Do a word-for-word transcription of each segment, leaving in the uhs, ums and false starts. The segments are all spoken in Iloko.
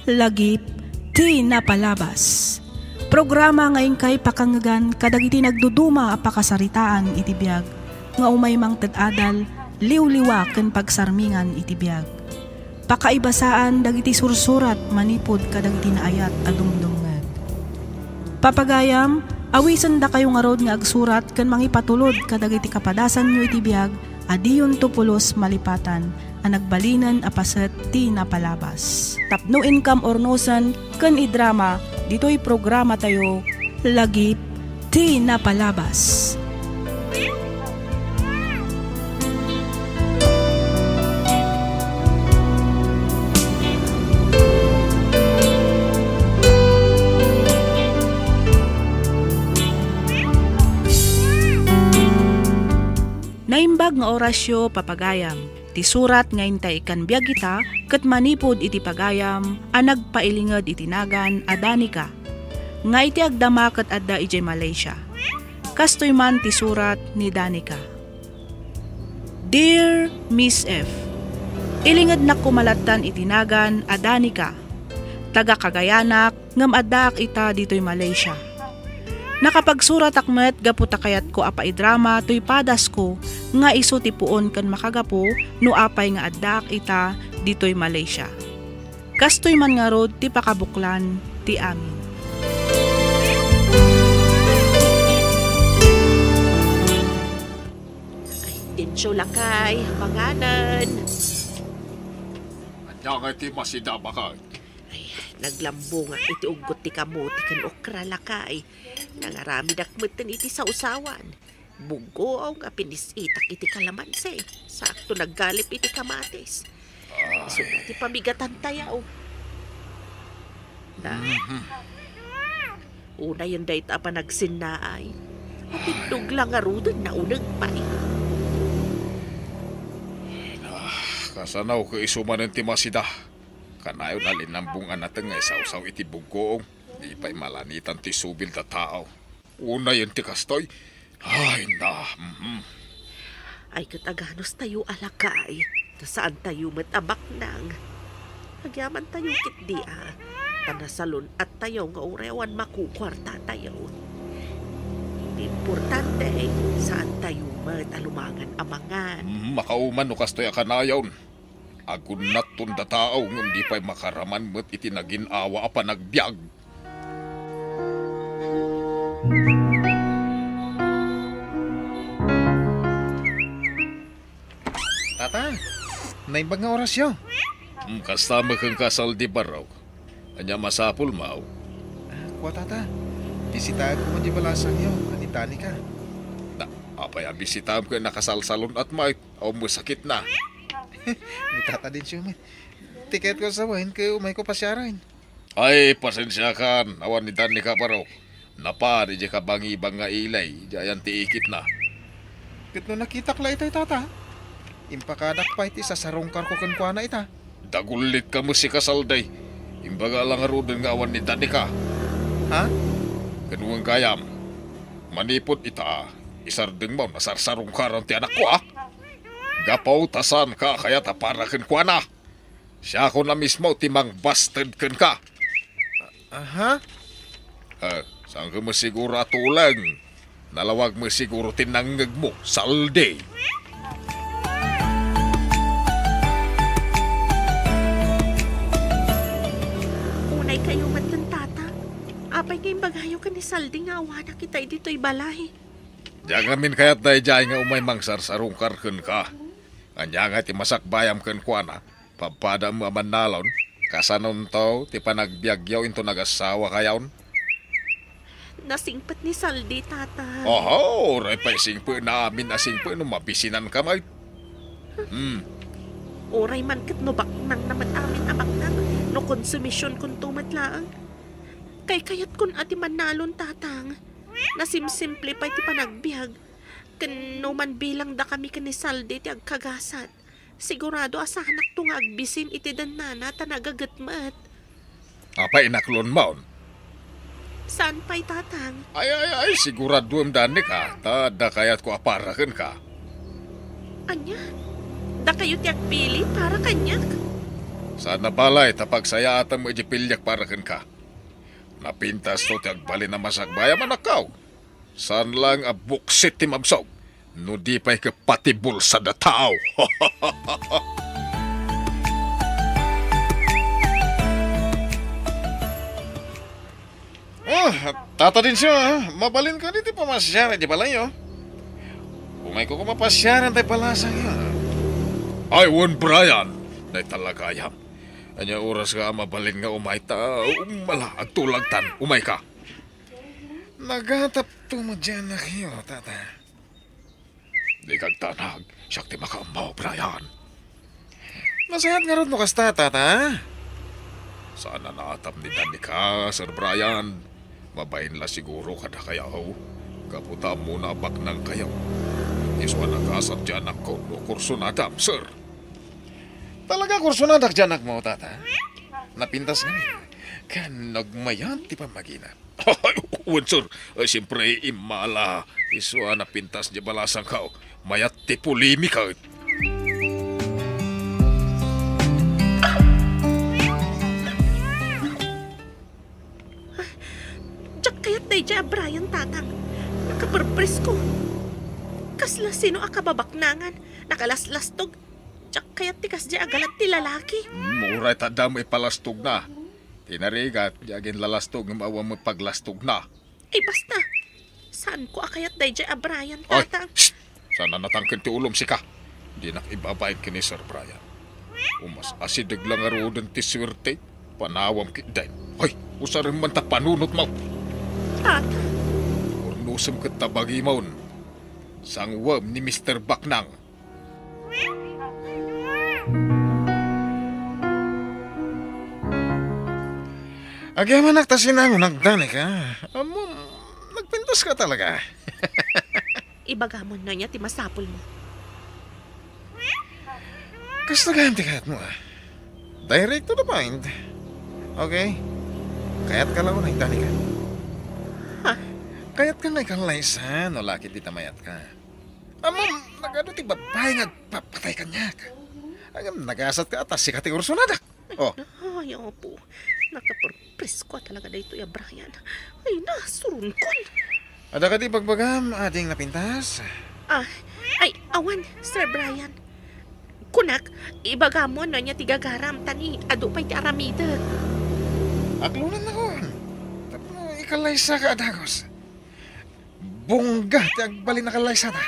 Lagip ti napalabas. Programa nga inkay pakangngegan kadagiti nagduduma a pakasaritaan iti biag nga umay mangted adal, liwliwa ken pagsarmingan iti biag. Pakaibasaan dagiti sursurat manipud kadagiti naayat a dumdumngeg. Papagayam, awisendakayo ngarud nga agsurat ken mangipatulod kadagiti kapadasanyo iti biag a diyonto pulos malipatan a nagbalinen a paset ti napalabas. Tapno inkam urnosen ken idrama ditoy programatayo, Lagip ti Napalabas. Naimbag nga orasyo, papagayam. Ti surat nga intay ikkan biag ita ket manipud iti pagayam a nagpailinged iti nagan a Danica, nga iti agdama ket adda idiay Malaysia. Kastoy man ti surat ni Danica. Dear Miss F, ilingednak koma lattan iti nagan a Danica. Taga Cagayanak, ngem addaak ita ditoy Malaysia. Nakapagsuratak met gapu ta kayatko a paidrama toy padasko nga isu ti puon ken makagapu no apay nga addaak ita ditoy Malaysia. Kastoy man ngarud ti pakabuklan ti amin. Ay, Dencio, lakay, amangan. Ania nga ti masida, baket? Ay, naglambongak iti uggot ti kamote ken okra, lakay. Nangaramidak metten iti sawsawan. Buggoong a pinis-itak iti kalamansi. Sakto naggalip iti kamatis. Ay. Isu ti pamigatan tayo. Da. Mhm. Unayen dayta a panagsinnaay. Atiddog la ngaruden, nauneg pay. Ah, kasano ket isu manen ti masida? Kanayon a linambong a nateng nga isawsaw iti buggoong. Di pay malanitan ti subil da tao. Unayen ti kastoy. Ay, na, mhm. Ay, ket aganus tayo a lakay, ta saan tayo met a baknang. Agyaman tayo ketdi a, ta nasalun-at tayo nga uray awan makukuarta tayo. Ti importante, saan tayo met a lumangan a mangan. Mhm, makauman no kastoy a kanayon. Agunnatton da tao ngem di pay makaraman met iti nagin-awa a panagbiag. Tata, naimbag nga orasyo. Hmm, kasta met kenka, Saldi, barok. Ania masapulmo? Ah, kua, Tata. Bisitaek koma di balasangyo, a ni Danica. Na, apay a bisitaem ket nakasalsalun-at met? Awan met sakitna. Ni Tata Dencio met. Ti kayatko a sawen ket umayko pasiaren. Ay, pasensiakan, awan ni Danica, barok. Napan idiay kabangibang nga ili, idiay ayan ti ikitna. Ket no nakitak la itay, Tata, impakadak pay ti sasarungkarko kenkuana ita. Dagullitka met sika, Saldi. Imbaga la ngaruden nga awan ni Danica. Ha? Ken wen gayam, manipud ita, isardengmo, nasarsarungkaran ti anakko, a? Gapu ta saanka a kayat a para kenkuana. Siakon a mismo ti mangbasted kenka. Aha? Eh, saanka met siguro a tuleng. Nalawag met siguro ti nangngegmo, Saldi. Unay kayo met ken Tata. Apay nga imbagayo ken ni Saldi nga awanak itay ditoy balay? Diak ngamin kayat daydiay nga umay mangsarsarungkar kenka. Ania nga ti masakbayam kenkuana? Padpadaem a mannalon, kasanonto ti panagbiagyo inton agasawa kayon? Nasingpet ni Saldi, Tata. Oho, uray pay singpetna amin a singpet no mabisinanka met. Hmm. Uray man ket no baknangna met amin a baknang, no konsumisionkonto met laeng. Kaykayatkon a ti mannalon, Tatang. Nasimsimple pay ti panagbiag. Ken no manbilangdakami ken ni Saldi ti agkagasat, sigurado a saanakto nga agbisin iti dennana ta nagaget met. Apay inaklonmon? Saan pay, Tatang? Ay, ay, ay, siguradoem, Danica, ta adda kayatko a para kenka. Ania? Dakayo ti agpili para kaniak? Saan a balay ta pagsayaatam idiay piliek para kenka. Napintasto ti agbalin a masakbayan, anakko. Saan laeng a buksit ti mabsog, no di pay ket pati bulsad a tao. Ah, Tata Dencio, ah, mabalin kadi ti pamasiar idiay balayyo? Umayko koma pasiaran tay balasangyo. Ay, wen, Brian, dayta la gayam. Ania oraska a mabalin nga umay ta, um, ala, agtulagtan, umayka. Nagatapto met diay anakyo, Tata. Dika agtanag, siak ti makaammo, Brian. Nasayaat ngarud no kasta, Tata. Saan a naatap ni Danica, Sir Brian. Mabain la siguro kadakayo. Gapu ta ammona a baknangkayo. Isu a nagasat ti anakko no kursunadam, sir. Talaga kursunadak ti anakmo, Tata. Napintas ngamin. Ken nagmayat ti pammagina. Ay, wen, sir. Ay, siyempre, immala. Isu a napintas diay balasangko. Mayat ti polemika. Diak kayat daydiay a Brian, Tatang. Nakaperpresko. Kasla sino a kababaknangan. Nakalaslastog. Diak kayat ti kasdiay a galad ti lalaki. Hmm, uray ta adda met ipalastogna. Ti narigat, di aginlalastog ngem awan met paglastogna. Ay, basta. Saanko a kayat daydiay a Brian, Ay, Tatang. Shh! Saan a natangken ti ulom, sika. Dinak ibabain ken ni Sir Brian. Umas asideg la ngaruden ti suerte. Panawam ketdin. Hoy, usaren man ta panunotmo. Tatang. Urnosem ket ta bagimon. Sanguem ni Mister Baknang. Agyamanak ta sinangonak, Danica. Ammom, nagpintaska talaga. Ibagamon no ania ti masapulmo. Kasta gayam ti kayatmo, ah. Direct to the point. Okay? Kayatka la unay, Danica. Ha? Kayatka nga ikallaysa no la ket dita mayatka. Ammom, nagadu ti babbai nga agpapatay kaniak. Ngem nagasatka a ta sika ti ursunadak. Oh. Ay, Apo. Nakaperpresko talaga daytoy a Brian. Ay, nasuronkon. Adda kadi ibagbagam, ading napintas? Ah, ay, awan, Sir Brian. Kunak, ibagamon no ania ti gagaram, ta ni adu pay ti aramidek. Aklonannakon. Tapno ikalaysaka a dagus. Bungga ti agbalin a kalaysada.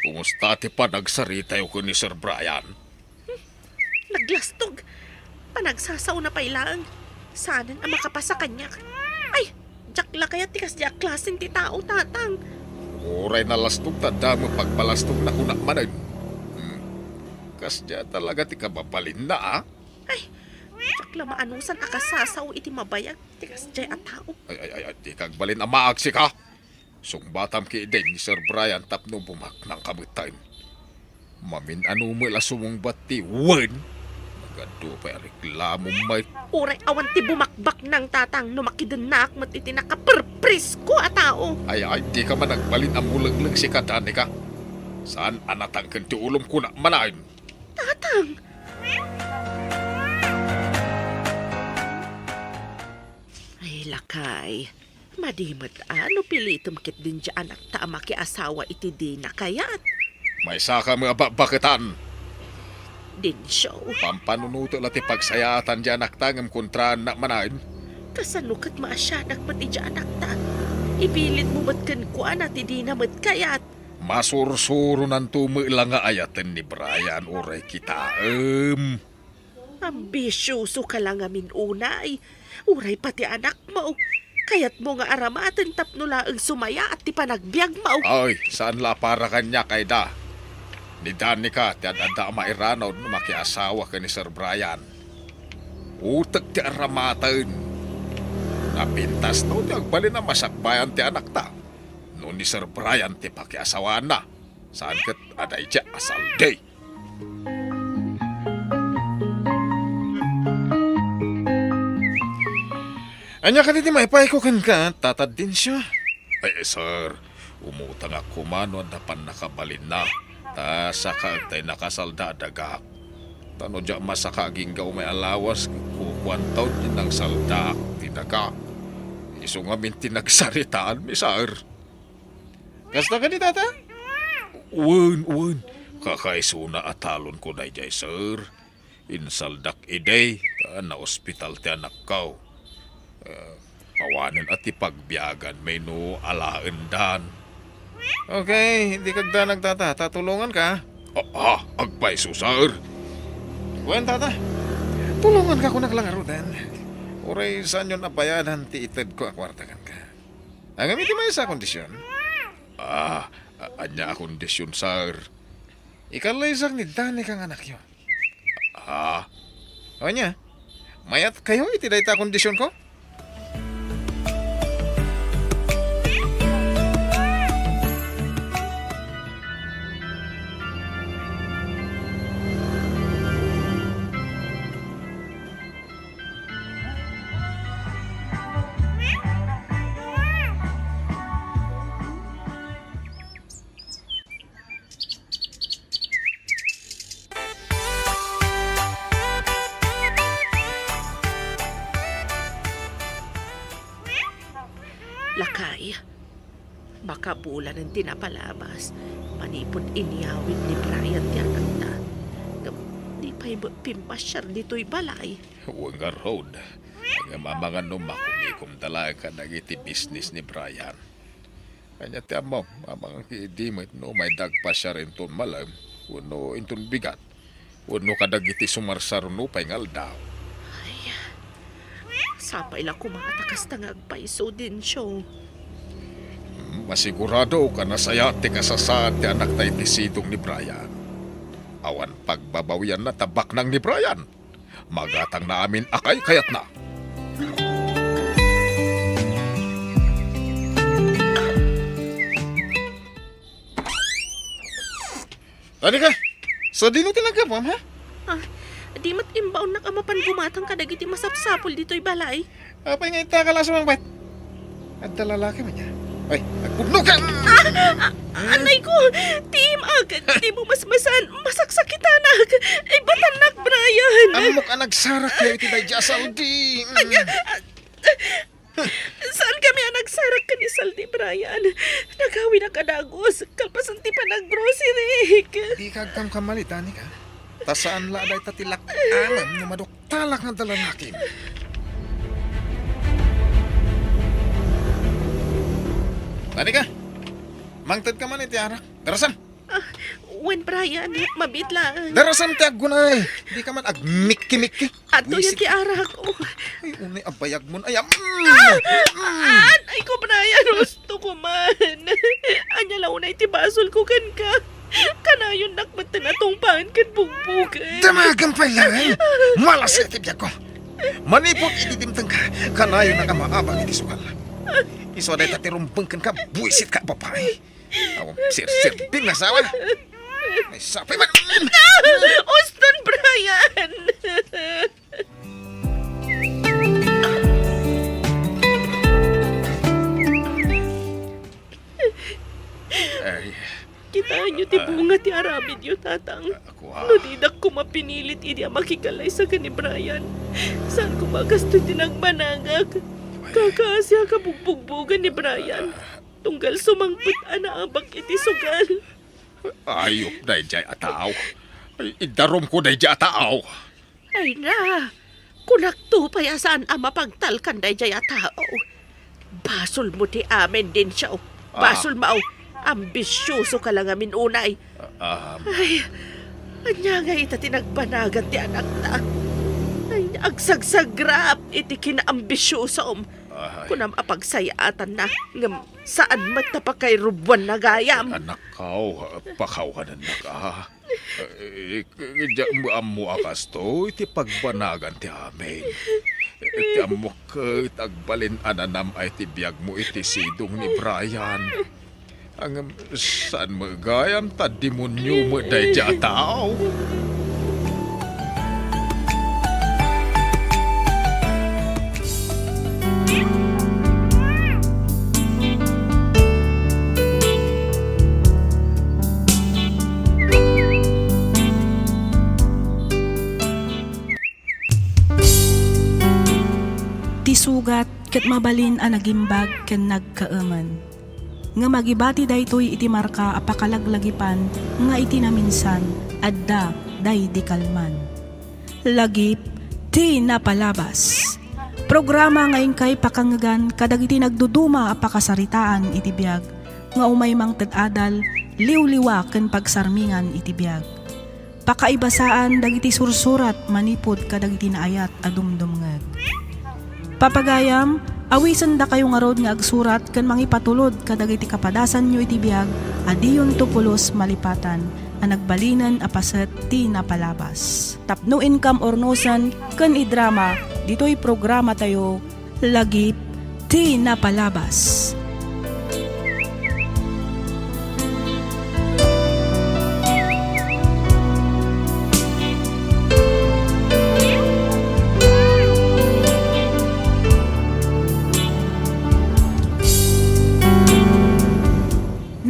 Kumusta ti panagsaritayo ken ni Sir Brian? Naglastog. Panagsasaona pay laeng. Saanen a makapasa kaniak. Ay, diak la kayat ti kasdiay a klasen ti tao, Tatang. Uray nalastog ta adda met pagpalastogna, kunak manen. Hmm. Kasdiay talaga ti kababalinna, a? Ay, diak la maanusan a kasasao iti mabayag ti kasdiay a tao. Ay, ay, ay, ay, dika agbalin a maag, sika. Sungbatam ketdin ni Sir Brian tapno bumaknangka metten. Mamin-ano met la sumungbat ti wen. Nagadu pay a reklamo met. Uray awan ti bumakbaknang, Tatang, no makidennaak met iti nakaperpresko a tao. Ay, ay, dika man agbalin a mulegleng, sika, Danica. Saan a natangken ti ulom, kunak manen. Tatang! Ay, lakay. Madi met a no pilitem ketdin diay anakta a makiasawa iti dina kayat. Maysaka met a bakbaketan. Dencio. Pampanunotek la ti pagsayaatan diay anakta ngem kontraannak manen. Kasano ket maasianak met idiay anakta? Ipilitmo met kenkuana ti dina met kayat. Masursuronanto met la nga ayaten ni Brian uray kitaem. Ambisiosoka la ngamin unay. Uray pati anakmo. Kayatmo nga aramaten tapno laeng sumayaat ti panagbiagmo. Ay, saan la a para kaniak, Aida. Ni Danica ti ad-adda a mairanon no makiasawa ken ni Sir Brian. Utek ti aramaten. Napintasto ti agbalin a masakbayan ti anakta. No ni Sir Brian ti pakiasawaanna, saan ket a daydiay a saldi. Ania kadi ti maipayko kenka, Tata Dencio? Ay, sir, Umutangak koma no adda pannakabalinna, ta sakaek tay nakasalda a dagak. Ta no diak masaka agingga umay a lawas, kukuanto ti nangsaldaak ti daga. Isu ngamin ti nagsaritaanmi, sir. Kasta kadi, tata? Wen, wen. Kakaisuna a talonko daydiay, sir. Insaldak idi ta naospital ti anakko. Eh, awanen a ti pagbiaganmi no alaendan. Okay, dika agdanag, tata, ta tulonganka. Ah, ah, agpayso, sir. Wen, tata. Tulonganka, kunak la ngaruden. Uray saanyon a bayadan ti itedko a kuarta kenka. Ngem iti maysa a kondision. Ah, a-, ania a kondision, sir? Ikallaysak ni Danica nga anakyo. Ah. O ania, mayatkayo iti dayta a kondisionko? Lakay, makabulanen ti napalabas manipud inyawid ni Brian ti anakta. Ngem di pay met pimmasiar ditoy balay. Wen ngarud, ngem amangan no makumikomda laeng kadagiti bisnis ni Brian. Ania ti ammom, amangan ket idi met no umay agpasiar inton malem wenno inton bigat wenno kadagiti sumarsaro nupay nga aldaw. Ay, sapay la koma ta kasta nga agpayso, Dencio. Hmm, masigurado ka nasayaat ti kasasaad ti anakta iti sidong ni Brian. Awan pagbabawianna ta baknang ni Brian. Magatangna amin a kaykayatna. Danica, sadino ti naggapuam, ha? Ah, di met imbaonnak a mapan gumatang kadagiti masapsapul ditoy balay. Apay nga inta ka la sumangpet? Adda lalaki man nia. Ay, nagpudnokam! Ah, ah, ah, anay ko! Tim, agad, di mo masmasan. Masaksakitanak. Ibatannak, Brian. Ammok a nagsarakkayo iti daydiay a saldi. Ania? Ah, saan kami a nagsarak ken ni Saldi, Brian? Nagawinak a dagus. Kalpasan ti panaggrocery. Dika agkamkamali, Danica. Ta saan la a dayta ti lak-amem no maduktalak nga adda lalakim. Danica, mangted ka man iti arak. Darasam! Ah, wen, Brian, mabiit laeng. Darasam ti aggunay. Dika man agmikki-mikki. Adtoy ti arak. Oh. Ay, unay a bayagmon. Ay, am-, mm. Ah! Ay ko, Brian, husto ko man. Ania la unay ti basolko kenka? Kanayonnak met a tungpaen ken bugbogen. Damagem pay laeng. Malas ka iti biagko. Manipud idi dimtengka, kanayonnak a maabak iti sugal. Isu a dayta ti rumbeng kenka, buisitka a babai. Awan serserbi nga asawa. Ay, sapay man. Uston, Brian! Ay. Kitaenyo ti bunga ti aramidyo, Tatang. Ah, kua. No didak koma pinilit idi a makikallaysa ken ni Brian, saan koma kastoy ti nagbanagak. Kakaasiak a bugbugbogen ni Brian. Tunggal sumangpet a naabak iti sugal. Ayup daydiay a tao. Ay, idarumko daydiay a tao. Ay na, kunakto pay a saan a mapagtalkan daydiay a tao. Basolmo ti amin, Dencio. Ah. Basolmo. Ambisioso ka la ngamin unay. Ah, ah. Ay, ania ngay ita ti nagbanagan ti anakta? Ay, agsagsagrap iti kinaambisiosom. Ay. Kunam a pagsayaatanna, ngem saan met ta pakairubuanna gayam. Anakko, pakawanennak, a. Eh, diak ammo a kastoy ti pagbanagan ti amin. Ti ammok ket agbalin a nanam-ay ti biagmo iti sidong ni Brian. Ngem saan met gayam ta demonio met daydiay a tao. ket mabalin a nagimbag ken nagkaemen. Ngem agibati daytoy iti marka a pakalaglagipan nga iti naminsan, adda daydi kalman. Lagip ti napalabas. Programa nga inkay pakangngegan kadagiti nagduduma a pakasaritaan iti biag nga umay mangted adal, liwliwa ken pagsarmingan iti biag. Pakaibasaan dagiti sursurat manipud kadagiti naayat a dumdumngeg. Papagayam, awisendakayo ngarud nga agsurat ken mangipatulod kadagiti kapadasanyo iti biag a diyonto pulos malipatan a nagbalinen a paset ti napalabas. Tapno inkam urnosen ken idrama ditoy programatayo, Lagip ti napalabas.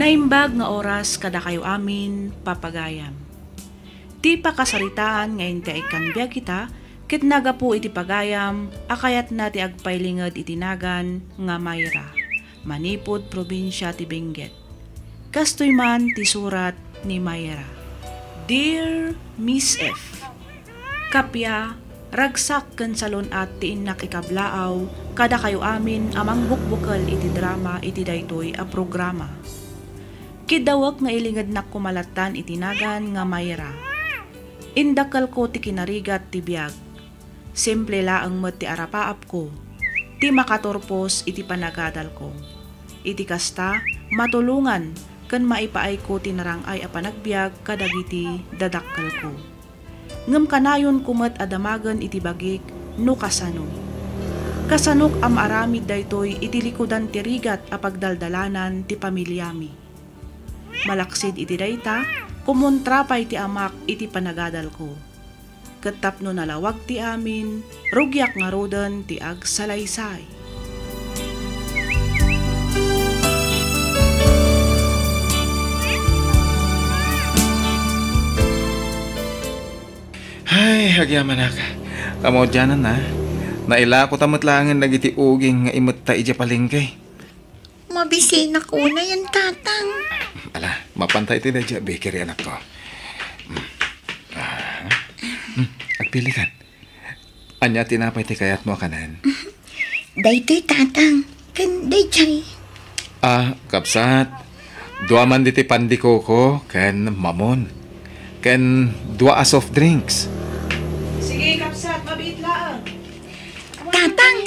Naimbag nga oras kadakayo amin, papagayam. Ti pakasaritaan nga inti a ikkan biag ita ket nagapu iti pagayam a kayatna ti agpailinged iti nagan nga Mayra, manipud probinsia ti Benguet. Kastoy man ti surat ni Mayra. Dear Miss F, Kappia, ragsak ken salun-at ti innak ikablaaw kadakayo amin a mangbukbukel iti drama iti daytoy a programa. Kiddawek nga ilingednak koma lattan iti nagan nga Mayra. Indakkelko ti kinarigat ti biag. Simple laeng met ti arapaapko, ti makaturpos iti panagadalko. Iti kasta, matulongan ken maipaayko ti narang-ay a panagbiag kadagiti dadakkelko. Ngem kanayonko met a damagen iti bagik no kasano. Kasanok a maaramid daytoy iti likudan ti rigat a pagdaldalanan ti pamiliami. Malaksid iti dayta, kumontra pay ti amak iti panagadalko. Ket tapno nalawag ti amin, rugiak ngaruden ti agsalaysay. Ay, agyamanak. Kamaudiananna, nailako ta met laengen dagiti uging nga imetta idiay palengke. Mabisinak unay, Tatang. Ala, mapanta iti daydiay a bakery, anakko. Mm. Ah. Mm, agpilikan. Ania tinapay ti kayatmo a kanen? Daytoy, Tatang. Ken daydiay. Ah, kabsat. Dua man diti pan de coco ken mamon. Ken dua a soft drinks. Sige, kabsat, mabiit laeng. Tatang,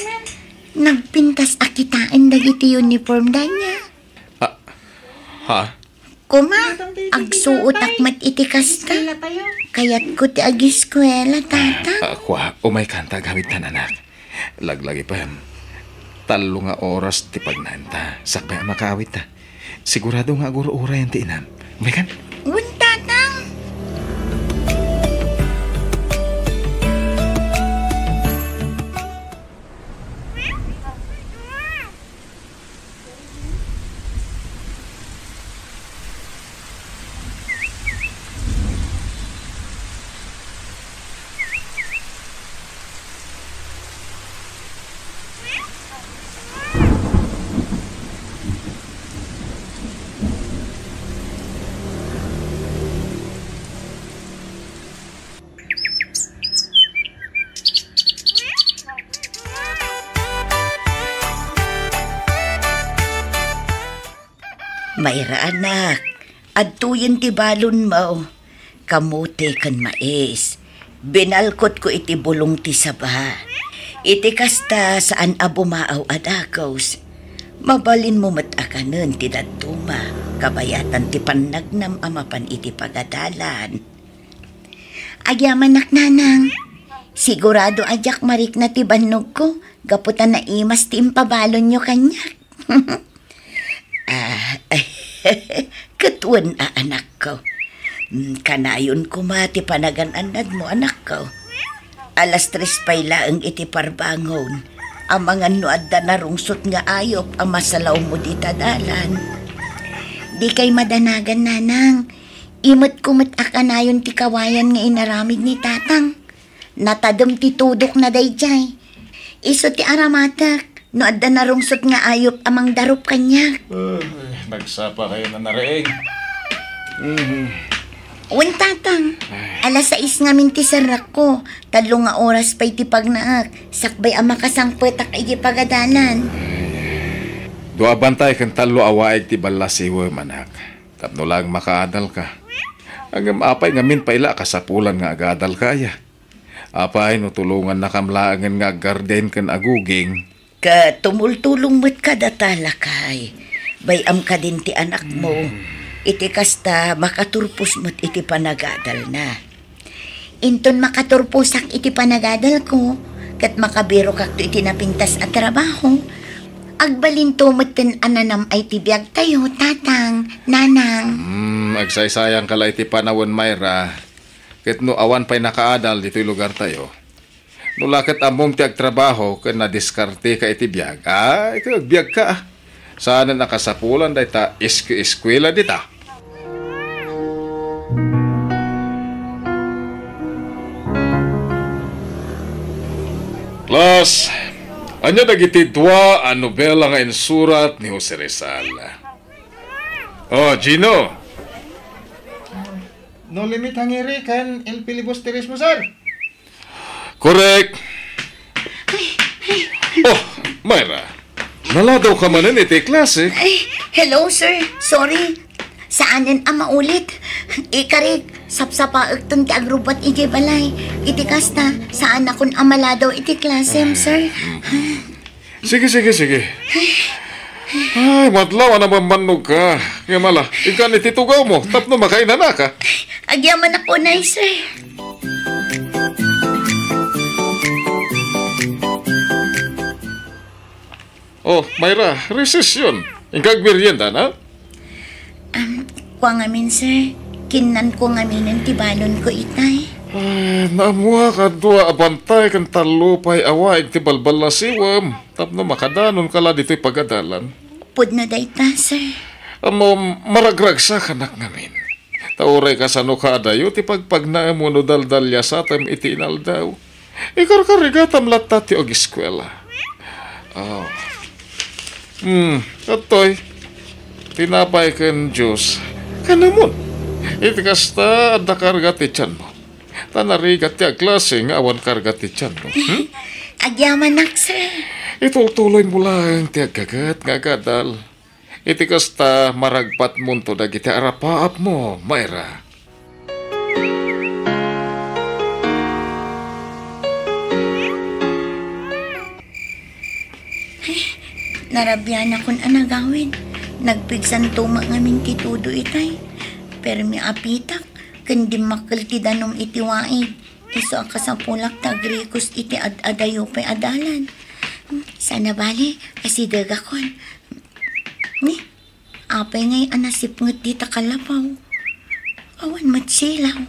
nagpintas a kitaen dagiti uniform da nia. Ah, ha? Kuma, agsuotak met iti kasta. Kayatko ti agiskuela, Tatang. Ah, kua, umaykanta agawidtan, anak. Laglagipem. Tallo nga oras ti pagnaenta. Sakbay a makaawitta. Sigurado nga agur-urayan ti inam. Umaykan? Wen, Tatang. Mayra, anak, adtoyen ti balonmo. Kamote ken mais. Binalkotko iti bulong ti saba. Iti kasta, saan a bumaaw a dagus. Mabalinmo met a kanen ti dadduma, kabayatan ti pannagnam a mapan iti pagadalan. Agyamanak, Nanang. Sigurado a diak marikna ti bannogko gapu ta naimas ti impabalonyo kaniak. Ah, ket wen a, anakko. Mm, kanayon koma ti panagan-annadmo, anakko. Alas tres pay laeng iti parbangon. Amangan no adda narungsot nga ayup a masalawmo dita dalan. Dikay madanagan, Nanang. Imetko met a kanayon ti kawayan nga inaramid ni Tatang. Natadem ti tudokna daydiay. Isu ti aramatek. No adda narungsot nga ayup a mangdarup kaniak. Ay, nagsapa kayo na nariing. Mhm. Wen, Tatang. Ay. Alas sais ngamin ti serrekko. Tallo nga oras pay ti pagnaek. Sakbay a makasangpetak iti pagadalan. Ay. Dua a bantay ken tallo a waig ti ballasiwem, anak. Tapno laeng makaadalka. Ngem apay ngamin pay la a kasapulan nga agadalka aya? Apay no tulongannakam laengen nga aggarden ken aguging? Ket tumultulong met kadata, lakay. Bay-am kadin ti anakmo. Hmm. Iti kasta, makaturpos met iti panagadalna. Inton makaturposak iti panagadalko, ket makabirokakto iti napintas a trabaho, agbalinto metten a nanam-ay ti biagtayo, Tatang, Nanang. Hmm, agsaysayangka la iti panawen, Myra. Ket no awan pay nakaadal ditoy lugartayo, no la ket ammom ti agtrabaho ken nadiskarteka iti biag, ay, ket agbiagka, a. Saanen a kasapulan dayta iski-eskuela dita. Klas, ania dagiti dua a nobela nga insurat ni Jose Rizal? Oh, Gino. No Limit Hangiri ken El Filibusterismo, sir. Correct. Oh, Myra. Naladaw ka manen iti klase. Ay, hello, sir. Sorry. Saanen a maulit. Ikarik, sapsapaekton ti agrubbuat idiay balay. Iti kasta, saanakon a maladaw iti klasem, sir. Mm. Sige, sige, sige. Ay, madlaw a nabambannog ka. Ngem ala, inkan iti tugawmo, tapno makainanaka. Agyamanak unay, sir. Oh, Myra, recess yun. Inka agmerienda na? Am, kua ngamin, sir. Kinnanko ngaminen ti balonko itay. Ay, naammoak a dua a bantay ken tallo pay a waig ti balballasiwem tapno makadanonka la ditoy pagadalan. Pudno dayta, sir. Ammo, maragragsakanak ngamin. Ta uray kasano ka adayo ti pagpagnaem wenno daldaliasatem iti inaldaw, ikarkarigatam latta ti ageskuela. Oh. Hmm, adtoy. Tinapay ken juice. Kanamon. Iti kasta, adda karga ti tianmo. Ta narigat ti agklase nga awan karga ti tianmo. Hmm? Agyamanak, sir. Itultuloymo laeng ti aggaget nga agadal. Iti kasta, maragpatmonto dagiti arapaapmo, Myra. Ay, narabianakon a nagawid. Nagpigsanto met ngamin ti tudo itay. Permi a pitak, ken dimmakkel ti danum iti waig. Isu a kasapulak ta agrikos iti ad-adayo pay a dalan. Sana bale, asidegakon. Ni, apay ngay a nasipnget dita kalapaw? Awan met silaw.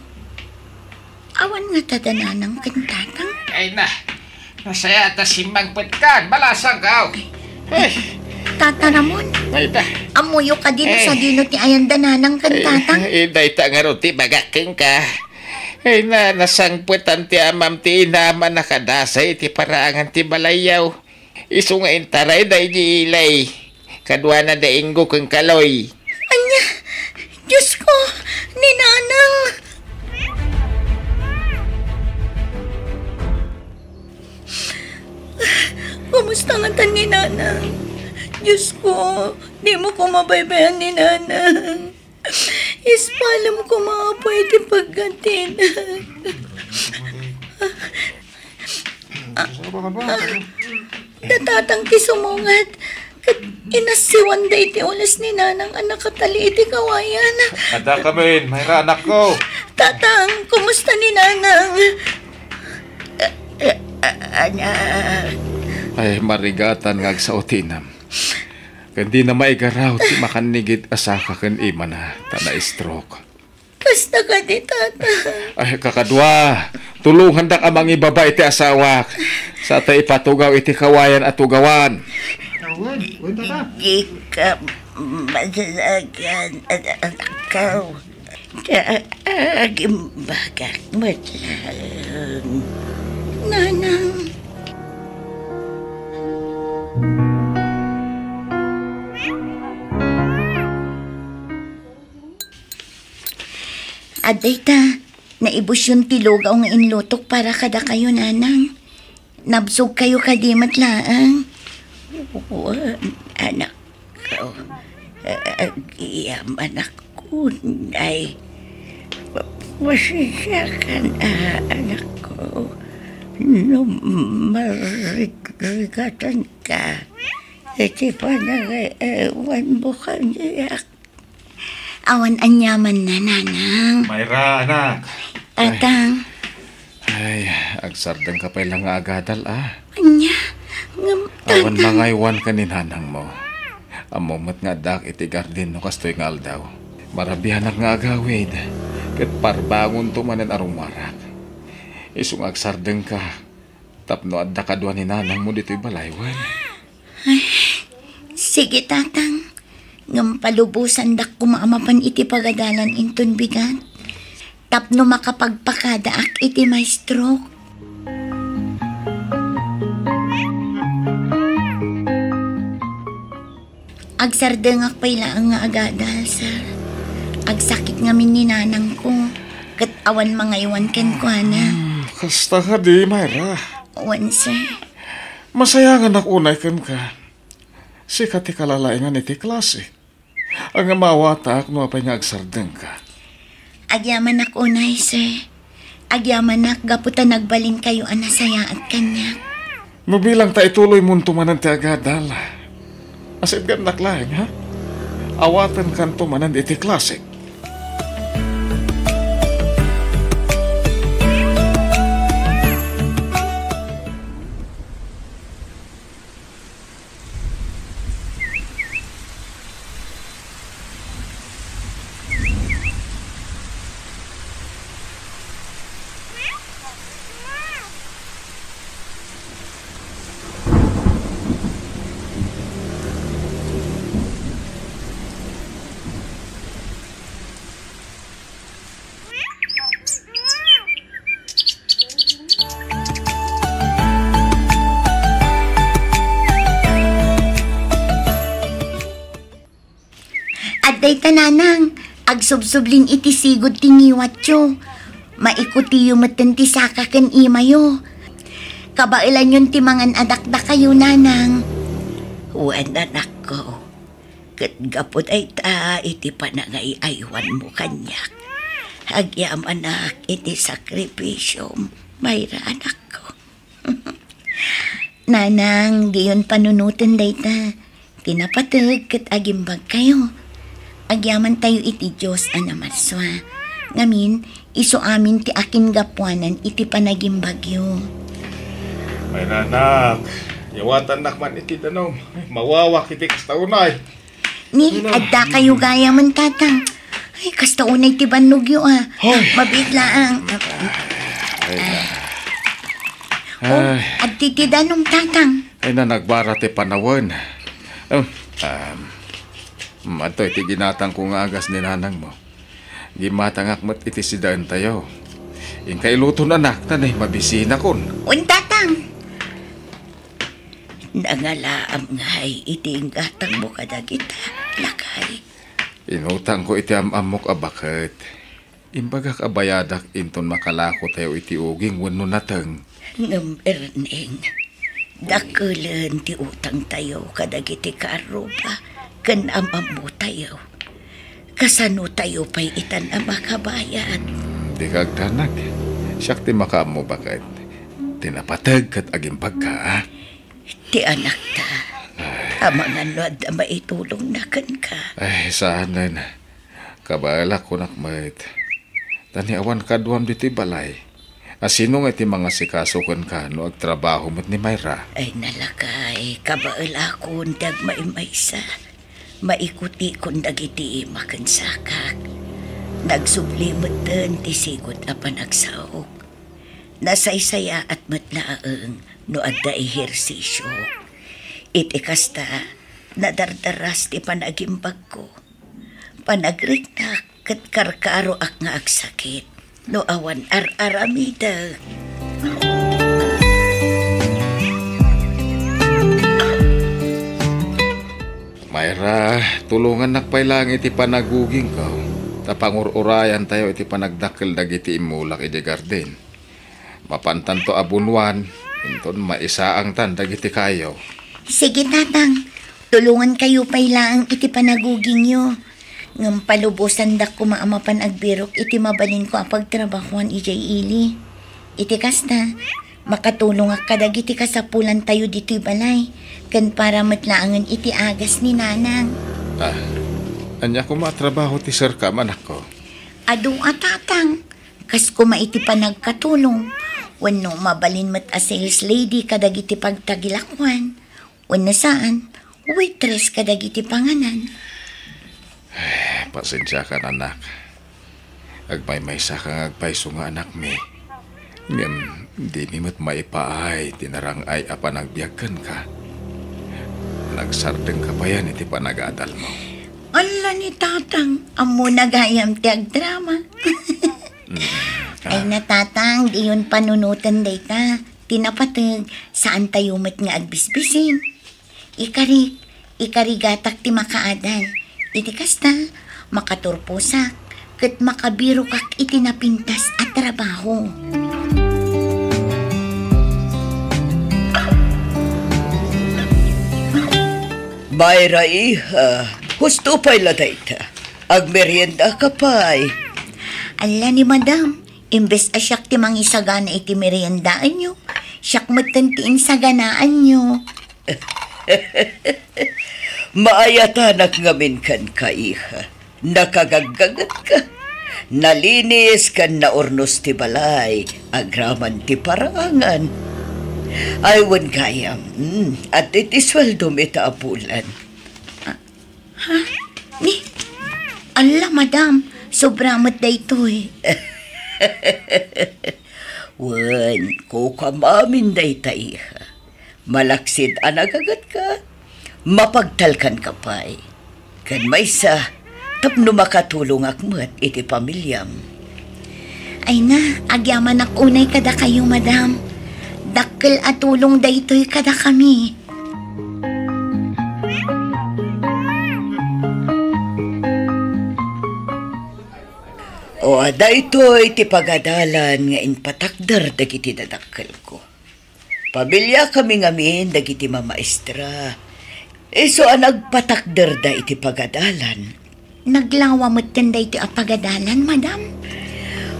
Awan ngata da nanang ken tatang? Ay na, nasaya ta simmangpetkan, balasangkaw. Ay. Tata Ramon, ay ta. Ammoyo kadi no eh, sadino ti ayan da nanang ken eh, tatang? Eh, dayta ngarud ti bagak kenka. Ay na, nasangpetan ti amam ti inam a nakadasay iti paraangan ti balayyaw. Isu nga intarayda idiay ilay. Kaduana da Ingo ken Kaloy. Ania? Diosko, ni Nanang! Kumusta ngata ni Nanang? Diosko, dimo ko mabaybayan ni Nanang. Ispalem koma, Apo, iti paggatina. Ah, ah, da tatang ti sumungad, ket inassiwanda iti ules ni Nanang a nakatali iti kawayan. Adda kamin, Myra, anakko. Tatang, kumusta ni Nanang? Ah, ah, ah, anak. Ay, marigatan nga agsao ti inam. Ken dina maigaraw ti makannigit a saka ken imana ta na-stroke. Kasta kadi, Tata. Ay, kakadua, tulongandak a mangibaba iti asawak. Sa ta ipatugaw iti kawayan a tugawan. Awan, wen, Tata. Di ka masalagan, anakko. Agimbagak met laeng. Nanang. Adda ita, naibusyon ti lugaw nga inlutok para kadakayo, nanang. Nabsogkayo kadi met laeng? Wen, anakko. Agyamanak unay. Pasensiakan, a, anakko. No marigrigatanka iti panangayawanmo kaniak. Awan aniamanna, nanang. Myra, anak. Ay. Tatang. Ay, agsardengka pay la nga agadal, a. Ania? Ngem, awan tatang, mangaywanka ni nanangmo. Ammom met nga addaak iti garden no kastoy nga aldaw. Marabianak nga agawid, ket parbangonto manen a rumuarak. Isu nga agsardengka, tapno adda kadua ni nanangmo ditoy balay, wen. Ay, sige, tatang. Ngem palubosandak koma a mapan iti pagadalan inton bigat, tapno makapagpakadaak iti ma-stroke. Agsardengak pay laeng nga agadal, sir. Agsakit ngamin ni nanangko, ket awan mangaywan kenkuana. Hmm, kasta kadi, Myra? Wen, sir. Masayanganak unay kenka. Sika ti kalalaingan iti klase. Ngem awatak no apay nga agsardengka. Agyamanak unay, sir. Agyamanak gapu ta nagbalinkayo a nasayaat kaniak. No bilang ta ituloymonto manen ti agadal, asitgannak laeng, ha? Awatenkanto manen iti klasek. Adda ita, nanang, agsubsublin iti sigud ti ngiwatyo. Maikutiyo metten ti saka ken imayo. Kabaelanyon ti mangan a dakdakayo, nanang. Wen, anakko. Ket gapu dayta iti panangay-aywanmo kaniak, agyamanak iti sakripisiom, Myra, anakko. Nanang, diyon panunoten dayta. Ti napateg ket agimbagkayo. Agyamantayo iti Dios a namarsua. Ngamin, isu amin ti akingapuanan iti panagimbagyo. Ay, nanak, yawatannak man iti danum. Mawawak iti kasta unay. Ni, addakayo gayamen, tatang. Ay, kasta unay ti bannogyo, a. Hoy. Mabiit laang. Ay, na. Oh, ay. Addi ti danum, tatang. Ay, na, nagbara ti panawen. Um, um, adtoy ti ginatangko nga agas ni nanangmo. Gimmatangak met iti sidaentayo. Inka iluton, anak, ta ne, mabisinakon. Wen, tatang. Nangalaam ngay iti inggatangmo kadagita, lakay. Inutangko iti am-ammok a baket. Imbagak a bayadak inton makalakotayo iti uging wenno nateng. Ngem, Erneng, dakelen ti utangtayo kadagiti karruba ken am-ammotayo. Kasanotayo pay itan a makabayad? Dika agdanag. Siak ti makaammo baket. Ti napateg ket agimbagka, a? Ti anakta. Ay. Amangan no adda maitulongna kenka. Ay, saanen. Kabaelak kunak met. Ta ni awan kaduam ditoy balay. A sino nga iti mangasikaso kenka no agtrabaho met ni Myra? Ay, nalakay, kabaelakon ti agmaymaysa. Maikutikon dagiti ima ken sakak. Nagsubli metten ti sigud a panagsaok. Nasaysayaat met laeng no adda ehersisio. Iti kasta, nadardaras ti panagimbagko. Panagriknak ket karkaroak nga agsakit no awan ar-aramidek. Myra, tulongannak pay laeng iti panagugingko, ta pangur-urayantayo iti panagdakkel dagiti immulak idiay garden. Mapantanto a bunuan, inton maisaangtan dagiti kayo. Sige, Tatang. Tulongankayo pay laeng iti panagugingyo. Ngem palubosandak koma a mapan agbirok iti mabalinko a pagtrabahoan idiay ili. Iti kasta, makatulongak kadagiti kasapulantayo ditoy balay, ken para met laengen iti agas ni Nanang. Ah, ania koma a trabaho ti sirkam, anakko? Adu a, Tatang. Kas koma iti panagkatulong, wenno mabalin met a sales lady kadagiti pagtagilakuan, wenno saan, waitress kadagiti panganan. Pasensiakan, anak. Agmaymaysaka nga agpayso nga anakmi. Ngem dimi met maipaay ti narang-ay a panagbiag kenka. Nagsardengka payen iti panagadalmo. Ala ni Tatang, ammona gayam ti agdrama. Mm. Ay na, Tatang, diyon panunoten dayta. Ti napateg, saantayo met nga agbisbisin. Ikarik, ikarigatak ti makaadal. Iti kasta, makaturposak, ket makabirokak iti napintas a trabaho. Myra, iha, husto pay la dayta. Agmeriendaka pay. Ala ni Madam, imbes a siak ti mangisagana iti meriendaenyo, siak metten ti insaganaanyo. Maayatanak ngamin kenka, iha. Nakagaggagetka. Nalinis ken naurnos ti balay agraman ti paraangan. Ay, wen gayam, mm, adda ti sueldom ita a bulan. Ha? Ni? Alla, Madam, sobra met daytoy. Wen, kukuamamin dayta, iha. Malaksid a nagagetka, mapagtalkanka pay. Ken maysa, tapno makatulongak met iti pamiliam. Ay na, agyamanak unay kadakayo, Madam. Dakkel a tulong daytoy kadakami. O, daytoy ti pagadalan nga impatakder dagiti dadakkelko. Pamiliakami ngamin dagiti mamaestra. Isu a nagpatakderda iti pagadalan. Naglawa metten daytoy a pagadalan, Madam?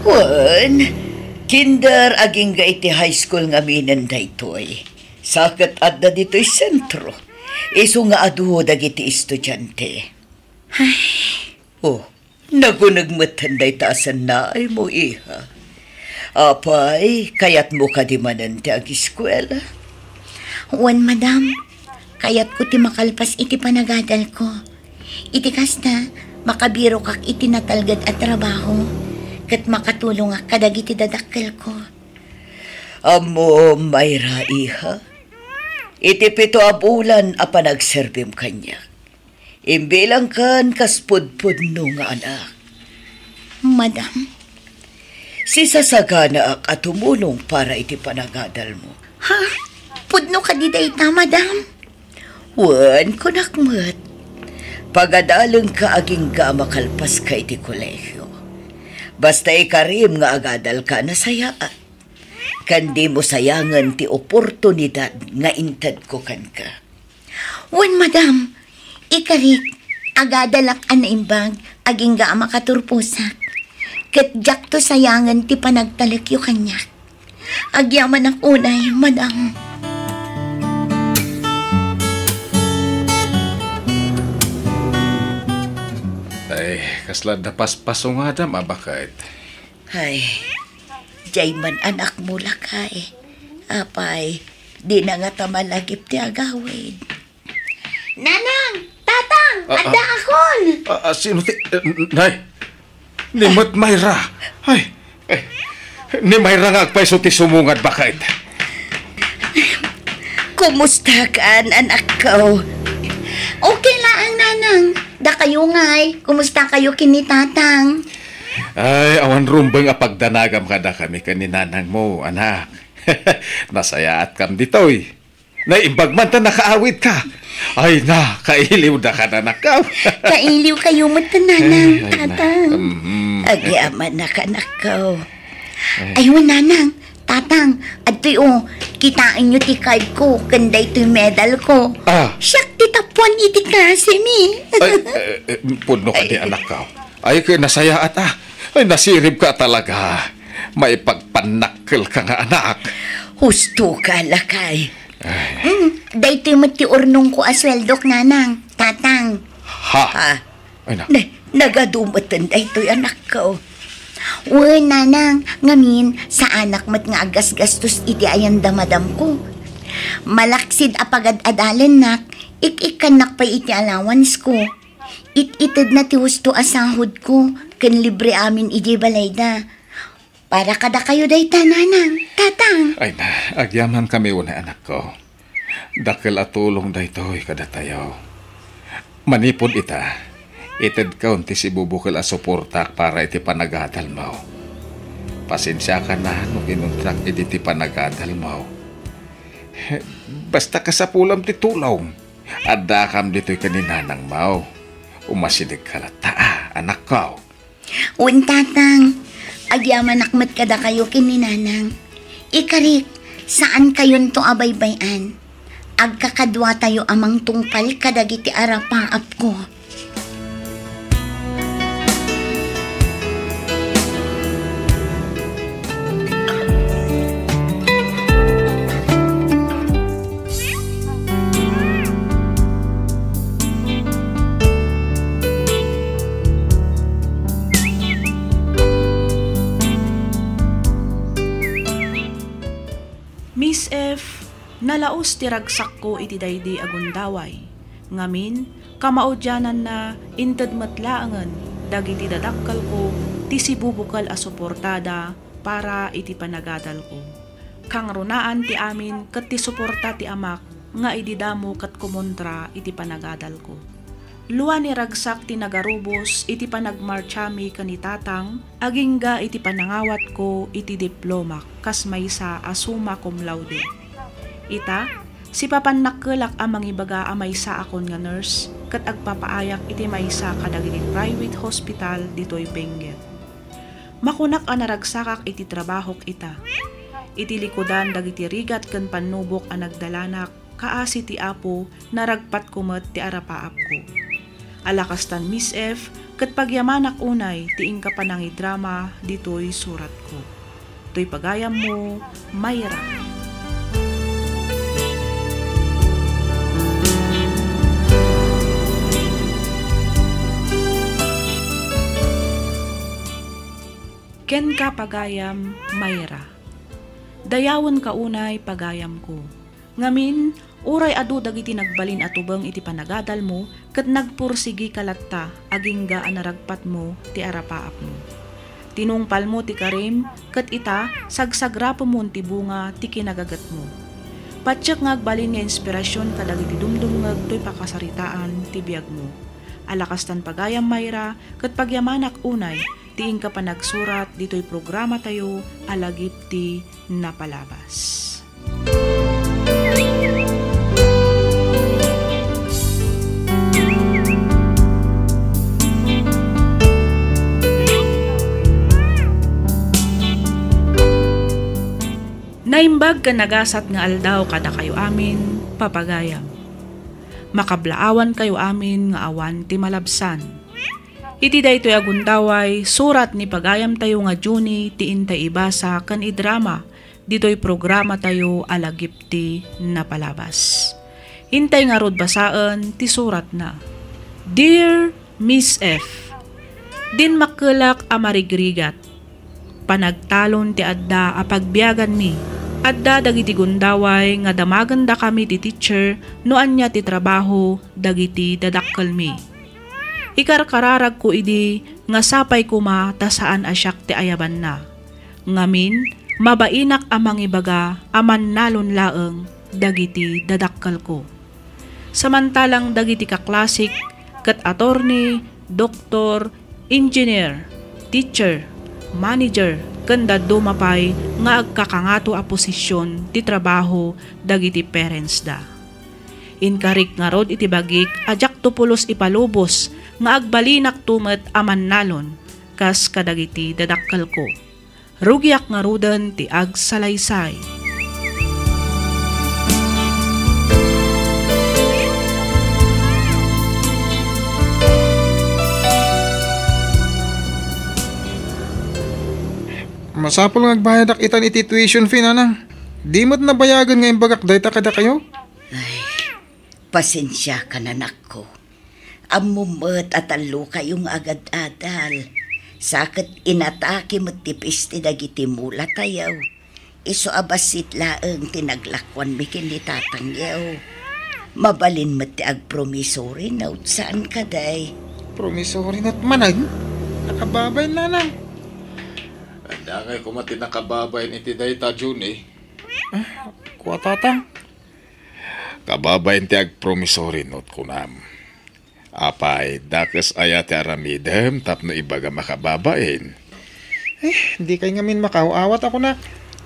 Wen, kinder agingga iti high school ngaminen daytoy. Sa ket adda ditoy sentro. Isu nga adu dagiti estudiante. Ay. Oh, naguneg metten dayta a sannaaymo, iha. Apay, kayatmo kadi manen ti agiskuela? Wen, Madam. Kayatko ti makalpas iti panagadalko. Iti kasta, makabirokak iti natalged a trabaho, ket makatulongak kadagiti dadakkelko. Ammom, Myra, iha, iti pito a bulan a panagserbim kaniak, imbilangkan kas pudpudno nga anak. Madam? Sisasaganaak a tumulong para iti panagadalmo. Ha? Pudno kadi dayta, Madam? Wen, kunak met. Pagadalengka agingga a makalpaska iti kolegio. Basta ikarim nga agadalka a nasayaat. Ken dimo sayangen ti oportunidad nga intedko kenka. Wen, Madam, ikarik, agadalak a naimbag agingga a makaturposak. Ket diakto sayangen ti panagtalekyo kaniak. Agyamanak unay, Madam. Ay, kasla adda paspasungadam a baket. Ay, diay man anakmo, lakay. Apay, dina ngata malagip ti agawid. Nanang! Tatang! Ah, ah. Addaakon! Ah, ah, sino ti, eh, n-, nay? Ni met Myra. Ay, eh, ni Myra nga agpayso ti sumungad, baket. Kumustakan, anakko? Okay laeng, Nanang. Dakayo ngay, kumustakayo ken ni Tatang? Ay, awan rumbeng a pagdanagam kadakami ken ni Nanangmo, anak. Nasayaatkam ditoy. Naimbag man ta nakaawidka. Ay na, kailiw da ka, anakko. Kailiw kayo met, Nanang, Ay, ay na. Tatang. Mhm. Agyamanak, anakko. Ay. Ay, wen, Nanang, Tatang, adtoy, o, kitaenyo ti card ko, ken daytoy medal ko. Ah. Siak ti tapuan iti klase mi. Ay, eh, eh, pudno kadi, anakko. Ay, ket nasayaat, ah. Ay, nasirib ka talaga. Maipagpannakkel ka nga anak. Husto ka, lakay. Ay. Mm, daytoy met ti urnongko a sueldok, Nanang, Tatang. Ha? Ah. Ay, na. Na, nagadu met daytoy, anakko. Wen, Nanang, ngamin, saanak met nga aggasgastos iti ayan da madamko. Malaksid a pagad-adalennak, ik-ikkannak pay iti allowance ko. It-itedna ti husto a sahod ko ken libre amin idiay balayda. Para kadakayo dayta, Nanang, Tatang. Ay na, agyaman kami unay, anakko. Dakkel a tulong daytoy kadatayo. Manipud ita, itedkon ti sibubukel a suportak para iti panagadalmo. Pasensiakan no kinuntak idi ti panagadalmo. Basta kasapulam ti tulong, addakam ditoy ken ni nanangmo. Umasidegka latta, a, anakko. Wen, Tatang, agyamanak met kadakayo ken ni Nanang. Ikarik, saankayonto a baybay-an. Agkakaduatayo a mangtungpal kadagiti arapaapko. Miss F, nalaus ti ragsakko iti daydi a gundaway. Ngamin, kamaudiananna, inted met laengen dagiti dadakkelko ti sibubukel a suportada para iti panagadalko. Kangrunaan ti amin ket ti suporta ti amak nga idi damo ket kumontra iti panagadalko. Lua ni ragsak ti nagarubos iti panagmartsa mi ken ni Tatang, agingga iti panangawatko iti diplomak kas maysa a summa cum laude. Ita, sipapannakkelak a mangibaga a maysaakon nga nurse ket agpapaayak iti maysa kadagiti private hospital ditoy Benguet. Makunak a naragsakak iti trabahok ita. Iti likudan dagiti rigat ken pannubok a nagdalanak, kaasi ti Apo, naragpatko met ti arapaapko. Ala kastan, Miss F, ket pagyamanak unay ti inka panangidrama ditoy suratko. Toy pagayammo, Mayra. Kenka, pagayam Mayra. Dayawenka unay, pagayamko. Ngamin, uray adu dagiti nagbalin a tubeng iti panagadalmo ket nagpursigika latta agingga a naragpatmo ti arapaapmo. Tinungpalmo ti karim ket ita, sagsagrapemon ti bunga ti kinagagetmo. Patiek nga agbalin nga inspirasion kadagiti dumdumngeg toy pakasaritaan ti biagmo. Ala kastan, pagayam Mayra, ket pagyamanak unay ti inka panagsurat ditoy programatayo a Lagip ti Napalabas. Naimbag ken nagasat nga aldaw kadakayo amin, papagayam. Makablaawankayo amin nga awan ti malabsan. Iti daytoy a gundaway, surat ni pagayamtayo nga Junie ti intay ibasa ken idrama ditoy programatayo a Lagip ti Napalabas. Intay ngarud basaen ti suratna. Dear Miss F, dinmakkelak a marigrigat. Panagtalon ti adda a pagbiaganmi. Adda dagiti gundaway nga damagendakami ti teacher no ania ti trabaho dagiti dadakkelmi. Ikarkararagko idi nga sapay koma ta saan a siak ti ayabanna. Ngamin, mabainak a mangibaga a mannalon laeng dagiti dadakkelko. Samantalang dagiti kaklasik ket attorney, doktor, engineer, teacher, manager, ken dadduma pay nga agkakangato a posisyon ti trabaho dagiti parentsda. Inkarik ngarud iti bagik a diakto pulos ipalubos nga agbalinakto met a mannalon kas kadagiti dadakkelko. Rugiak ngaruden ti agsalaysay. Masapul nga agbayadak itan iti tuition fee, nanang. Di met nabayagen nga imbagak dayta kadakayo? Ay, pasensiakan, anakko. Ammom met a tallokayo nga agad-adal. Sa ket inatake met ti peste dagiti mulatayo. Isu a bassit laeng ti naglakuanmi ken ni tatangyo. Mabalin met ti agpromissory note, saan kadi? Promissory note manen? Nakababain, nanang. Ania ngay koma ti nakababain iti dayta, Junie? Ah, kua, tatang. Kababain ti agpromissory note, kunam. Apay, dakes aya ti aramidem tapno ibagam a kababain? Eh, dikay ngamin makaaw-awat a kunak.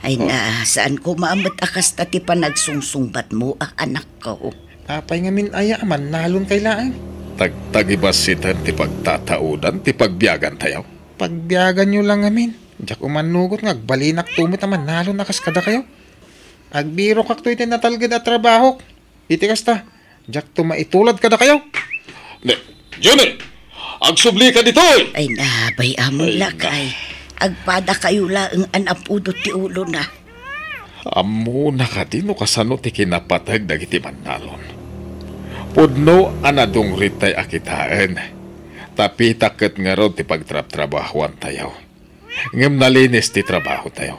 Ay na, saan koma met a kasta ti panagsungsungbatmo a anakko? Apay ngamin aya a mannalon kay laeng? Tagtagibassiten ti pagtataudan ti pagbiagantayo. Pagbiaganyo lang ngamin. Diak umannugot nga agbalinakto met a mannalon a kas kadakayo. Agbirokakto iti natalged a trabahok. Iti kasta, diakto maitulad kadakayo. Ne, Junie, agsublika ditoy! Ay na, bay-amon, lakay. Agpadakayo laeng a napudot ti ulona. Ammona kadi no kasano ti kinapateg dagiti mannalon? Pudno a nadungritay a kitaen. Ta pita ket ngarud ti pagtrabtrabahoantayo. Ngem nalinis ti trabahotayo.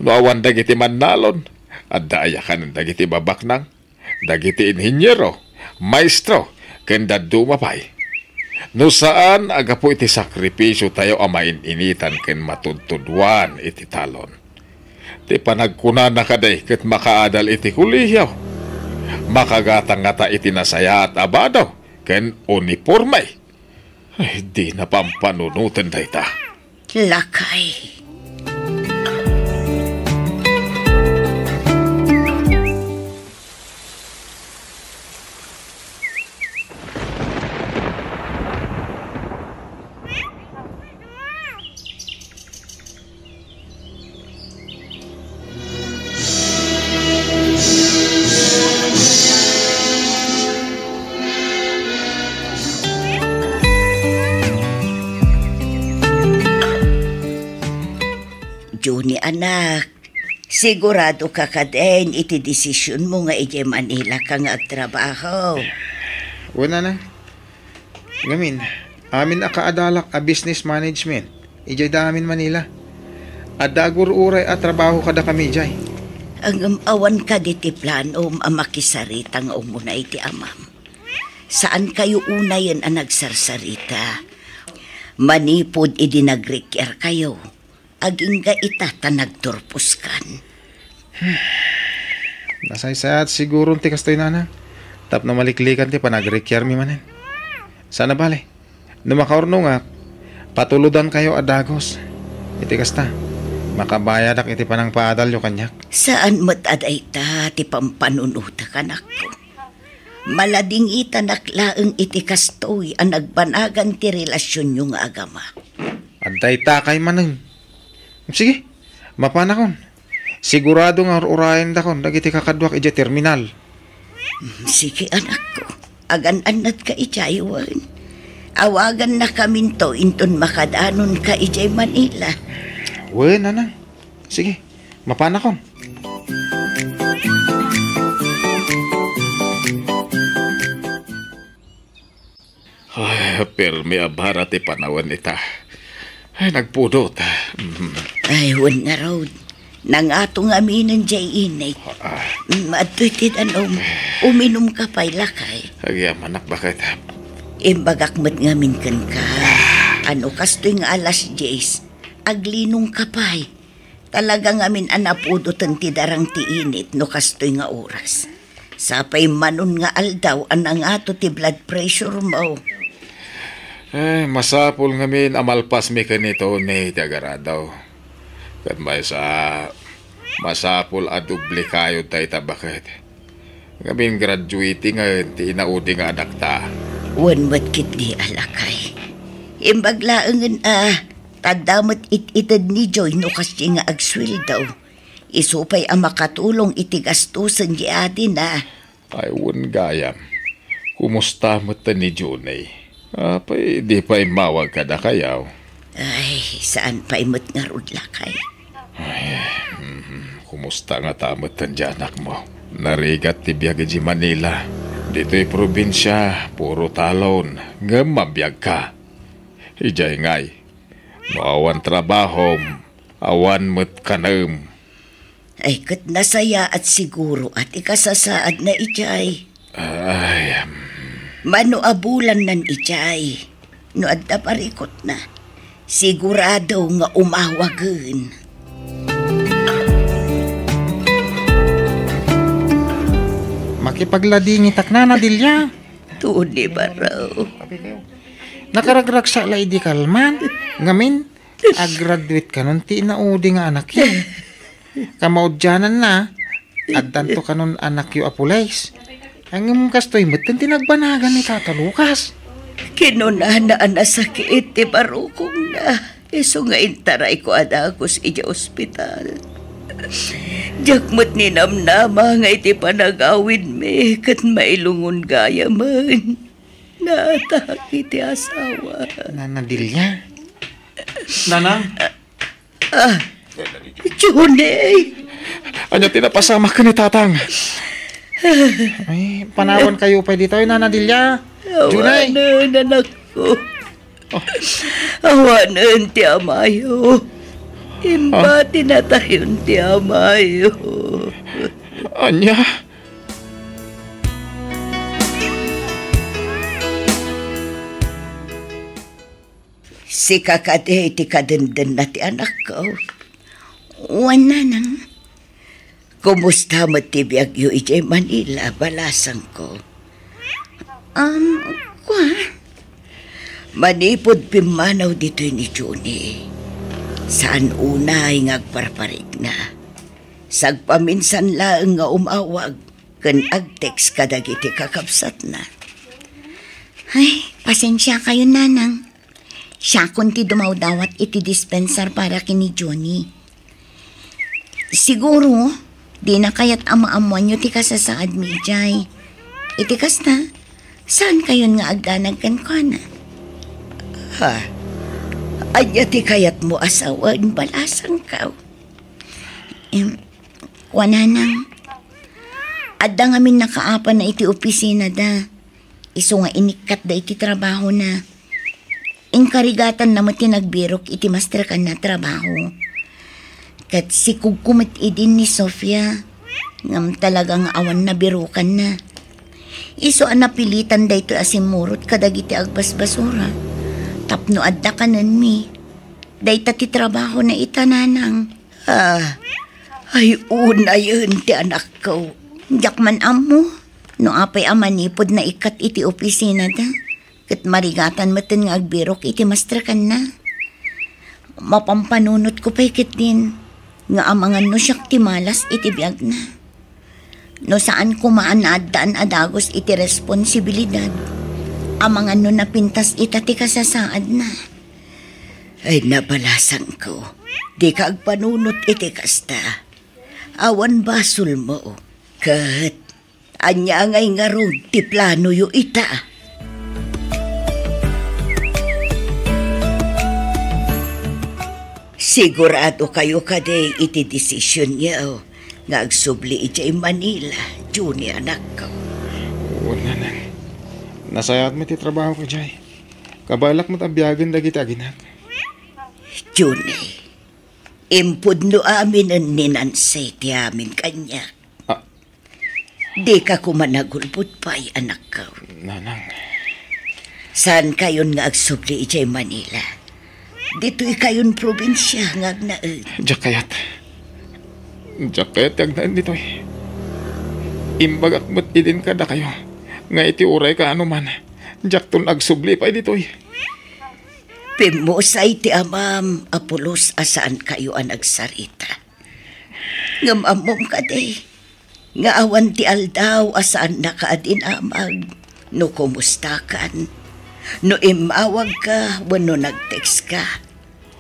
No awan dagiti mannalon, adda aya kanen dagiti babaknang, dagiti inhiniero, maestro, ken dadduma pay. No saan a gapu iti sakripisiotayo a main-initan ken matudtuduan iti talon. Ti panagkunana kadi ket makaadal iti kolehio. Makagatang ngata iti nasayaat a bado ken uniporme. Ay, dina pampanunoten dayta. Lakay. Junie, anak, sigurado ka kadin iti desisionmo nga idiay Manila ka nga agtrabaho? Wen, nanang. Ngamin, amin a kaadalak a business management idiay da amin Manila. Adda agur-uray a trabaho kadakami idiay. Ngem awan kadi ti planom a makisarita nga umuna iti amam? Saan kayo unayen a nagsarsarita. Manipud idi nagrikiar kayo, agingga ita ta nagturposkan. Nasaysayaat siguron ti kastoy, nanang, tapno maliklikan ti panagrikiarmi manen. Sana bale, no makaurnongak, patulodankayo a dagus. Iti kasta, makabayadak iti panangpaadalyo kaniak. Saan met a dayta ti pampanunotak, anakko. Maladingitanak laeng iti kastoy a nagbanagan ti relasionyo nga agama. Adda itakay manen. Sige, mapanakon. Sigurado nga ur-urayendakon dagiti kakaduak idiay terminal. Mm, sige, anakko. Agan-annatka idiay wen. Awagannakaminto inton makadanonka idiay Manila. Wen, nanang. Sige, mapanakon. Ay, pirmi a bara ti panawen ita. Ay, nagpudot. Mm. Ay, wen ngarud. Nangato ngaminen diay init. Ah. Mm, adtoy ti danom. Uminumka pay, lakay. Agyamanak, baket. Imbagak met ngamin kenka. Ano, kastoy nga alas dies, aglinongka pay. Talaga ngamin a napudoten ti darang ti init no kastoy nga oras. Sapay manon nga aldaw a nangato ti blood pressure mo. Eh, masapul ngamin a malpasmi ken ni Tony ti agaradaw. Ket maysa, masapul a doble kayod dayta, baket. Ngamin graduating ngamin ti inaudi nga anakta. Wen met ketdi a lakay. Imbag laengen a, tadda met it-ited ni Joy no kasdi nga agsueldo. Isu pay a makatulong iti gastusen ti adina. Ay, wen gayam. Kumusta met ni Johnny? Apay, di pay immawag kadakayo? Ay, saan pay met ngarud, lakay. Ay, mhm. Kumusta ngata met ti anakmo? Narigat ti biag idiay Manila. Ditoy probinsia, puro talon. Ngem mabiagka. Idiay ngay, no awan trabahom, awan met kanem. Ay, ket nasayaat siguro a ti kasasaadna idiay. Ay, em. Mano a bulannan idiay. No adda parikutna, sigurado nga umawagen. Makipagladingitak, Nana Delia. Tuni, baro. Nakaragragsa la idi kalman. Ngamin, agraduate kanon ti inaudi nga anakyo. Kamaudiananna, addanto kanon anakyo a pulis. Ngem kastoy met ti nagbanagan ni Tata Lucas. Kinunana a nasakit ti barukongna. Isu nga intarayko a dagus idiay ospital. Diak met ninamnama nga iti panagawidmi ket mailungon gayamen. Naatak iti asawa. Nana Delia? Nanang? Ah, Junay! Ania ti napasamak ken ni Tatang? Ay, panawankayo pay ditoy, Nana Delia. Junay! Awanen, anakko. Oh. Awanen ti amayo. Imbatinatayon ti amayo. Ania? Sika kadi ti kadendena ti anakko. Wen, Nanang. Kumusta met ti biagyo idiay Manila, balasangko? Um, kua? Manipud pimmanaw ditoy ni Johnny, saan unay nga agparparigna. Sagpaminsan laeng nga umawag ken agtext kadagiti kakabsatna. Ay, pasensiakayo, Nanang. Siakon ti dumawdawat iti dispensar para ken ni Johnny. Siguro, dina kayat a maammoanyo ti kasasaadmi idiay. Iti kasta, saankayon nga agdanag kenkuana? Ha? Ania ti kayatmo a sawen, balasangko? Em, kua, Nanang, adda ngamin nakaapana iti opisinada. Isu nga inikkatda iti trabahona. Inkarigatanna met ti nagbirok iti mastrekanna a trabaho. Ket sikugko met idin ni Sofia, ngem talaga nga awan nabirokanna. Isu a napilitan daytoy a simmurot kadagiti agbasbasura tapno adda kanenmi. Dayta ti trabahona ita, Nanang. Ah, ay unayen ti anakko. Diak man ammo no apay a manipud naikkat iti opisinada, ket marigatan metten nga agbirok iti mastrekanna. Mapampanunotko pay ketdin nga amangan no siak ti malas iti biagna. No saan koma a naaddaan a dagus iti responsibilidad, amangan no napintas ita ti kasasaadna. Ay, nabalasangko, dika agpanunot iti kasta. Awan basolmo. Ket ania ngay ngarud ti planoyo ita? Siguradokayo kadi iti desisionyo nga agsubli idiay Manila, Johnny, anakko? Wen, Nanang. Nasayaat met ti trabahoko idiay. Kabaelak met a biagen dagiti aginak. Johnny, impudno aminen ni Nancy ti amin kaniak. Ah. Dika koma nagulbod pay, anakko. Nanang. Saankayon nga agsubli idiay Manila. Ditoykayon probinsia nga agnaed. Diak kayat. Diak kayat ti agnaed ditoy. Imbagak met idin kadakayo nga iti uray kaano man, diakton agsubli pay ditoy. Pimmusay ti amam a pulos a saankayo a nagsarita. Ngem ammom kadi, Nga awan ti aldaw a saannaka a dinamag no kumustakan, no immawagka wenno nag-text ka.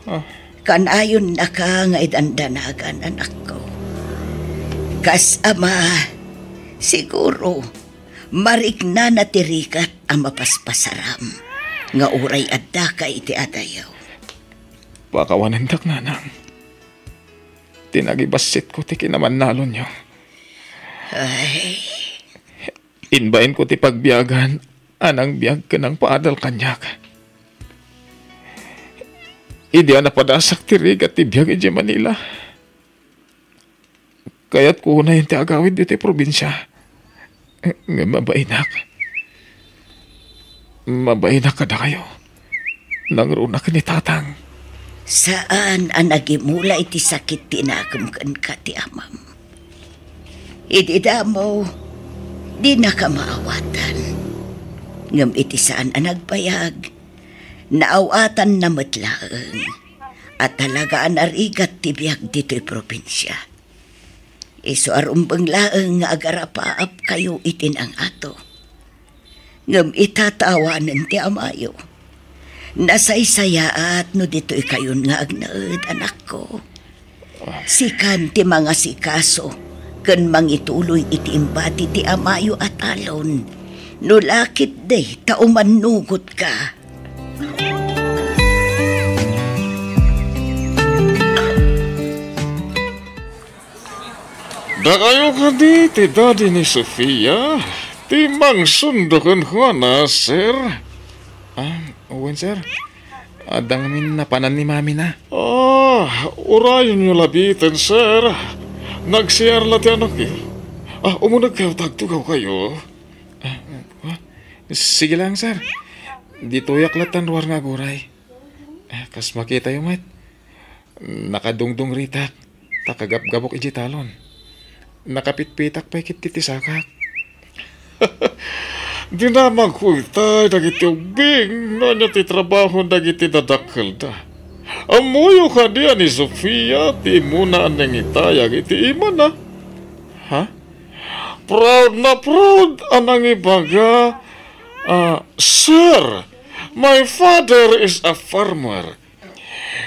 Ah. Kanayonnaka nga idandanagan, anakko. Kas ama, siguro, mariknana ti rigat a mapaspasaram nga uray addaka iti adayo. Pakawanendak, nanang. Ti nagibassitko ti kinamannalonyo. Ay. Imbayenko ti pagbiagan a nangbiag ken nangpaadal kaniak. Idi a napadasak ti rigat ti biag idiay Manila, kayatko unayen ti agawid ditoy probinsia. Ngem mabainak. Mabainak kadakayo. Nangruna ken ni Tatang. Saan a nagimula iti sakit ti inakem kenka ti amam. Idi damo, dinaka maawatan. Ngem iti saan a nagbayag, naawatanna met laeng a talaga a narigat ti biag ditoy probinsia. Isu a rumbeng laeng nga agarapaapkayo iti nangato. Ngem ita ta awanen ti amayo. Nasaysayaat no ditoykayon nga agnaed, anakko. Sikan ti mangasikaso ken mangituloy iti imbati ti amayo a talon. No la ketdi ta umannugotka. Dakayo kadi ti daddy ni Sofia, ti mangsundo kenkuana, sir? Ah, wen, sir. Adda ngamin napanan ni mamina. Ah, urayonyo labiten, sir. Nag-C R la ti anakyo. Ah, umunegkayo ta agtugawkayo. Ah, ah, sige lang, sir. Ditoyak latta ruar nga aguray. Ah, kas makitayo met, nakadungdungritak ta kagabgabok idiay talon. Nakapitpitak pay ketdi ti sakak. Dinamagko itay dagiti ubbing no ania ti trabaho dagiti dadakkelda. Ammoyo kadi a ni Sofia ti immuna a nangitayag iti imana? Ha? Proud na proud a nangibaga, ah, "Sir, my father is a farmer.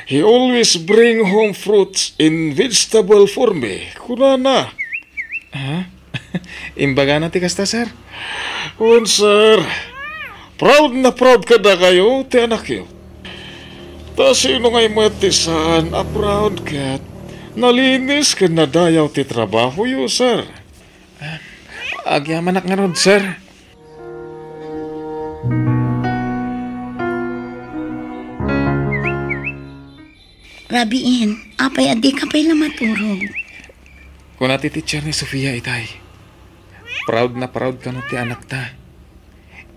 He always bring home fruits and vegetable for me," kunana. Ha? Imbagana ti kasta, sir? Wen, sir. Proud na proud kadakayo ti anakyo. Ta sino ngay met ti saan a proud ket nalinis ken nadayaw ti trabahoyo, sir? Agyamanak ngarud, sir. Rabiin, apay a dika pay la maturog? Kuna ti teacher ni Sofia itay, proud na proud kano ti anakta.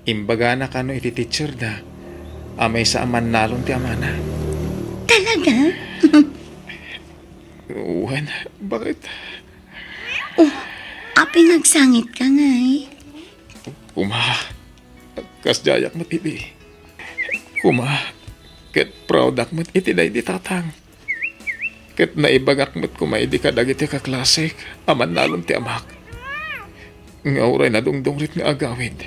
Imbagana kano iti teacherda a maysa a mannalon ti amana. Talaga? Wen, bakit? Oh, apay nga agsangitka ngay? Kuma, kasdiayak met idi. Kuma, ket proudak met iti daydi tatang. Ket naibagak met kuma idi kadagiti kaklasek a mannalon ti amak. Nga uray nadungdungrit nga agawid,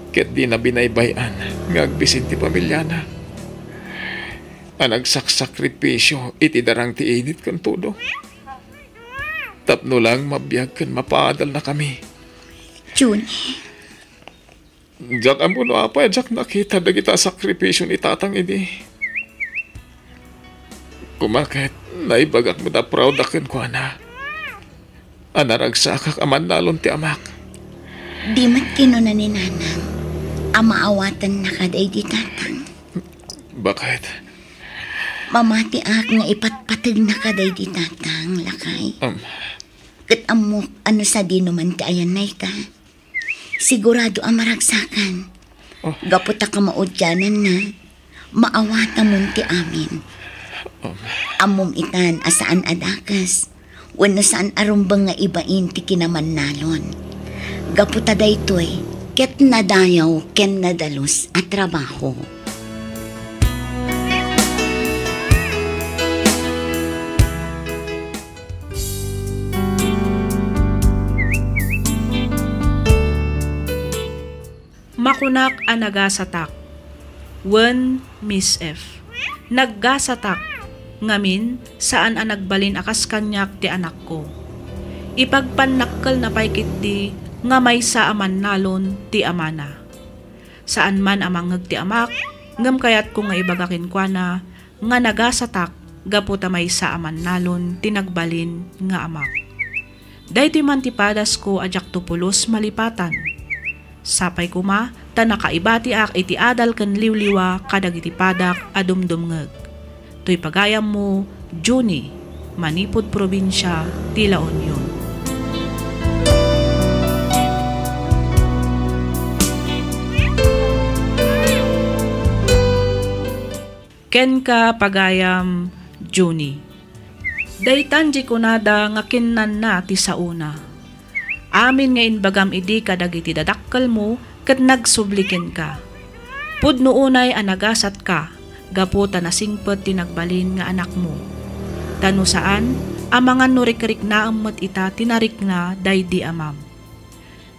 ket dina binaybay-an nga agbisin ti pamiliana a nagsaksakripisio iti darang ti init ken tudo. Tapno lang mabiag ken mapaadalnakami. Junie. Diak ammo no apay a diak nakita dagita a sakripisio ni Tatang idi. Kuma ket, naibagak met a proudak kenkuana a naragsakak a mannalon ti amak. Di met kinuna ni Nanang a maawatennaka daydi Tatang. Bakit? Mamatiak nga ipatpategnaka daydi Tatang, lakay. Um. Ket ammok a no sadino man ti ayannayka, sigurado a maragsakan. Oh. Gapu ta kamaudiananna, maawatamon ti amin. Um. Ammom itan a saan a dakes wenno saan a rumbeng nga ibain ti kinamannalon. Gapu ta daytoy ket nadayaw ken nadalus a trabaho. Kunak a nagasatak. Wen, Miss F. Naggasatak, ngamin, saan a nagbalin a kas kaniak ti anakko. Ipagpannakkelna pay ketdi nga maysa a mannalon ti amana. Saan man a mangngeg ti amak, ngem kayatko nga ibaga kenkuana nga nagasatak gapu ta maysa a mannalon ti nagbalin nga amak. Daytoy man ti padasko a diakto pulos malipatan. Sapay koma ta nakaibatiak iti adal ken liwliwa kadagiti padak a dumdumngeg. Toy pagayammo, Junie, manipud probinsia ti La Union. Kenka, pagayam, Junie. Daytan ti kunada nga kinnanna ti saona. Amin nga imbagam idi kadagiti dadakkelmo ket nagsubli kenka. Pudno unay a nagasatka gapu ta nasingpet ti nagbalin nga anakmo. Ta no saan, amangan no rikriknaem met ita ti narikna daydi amam.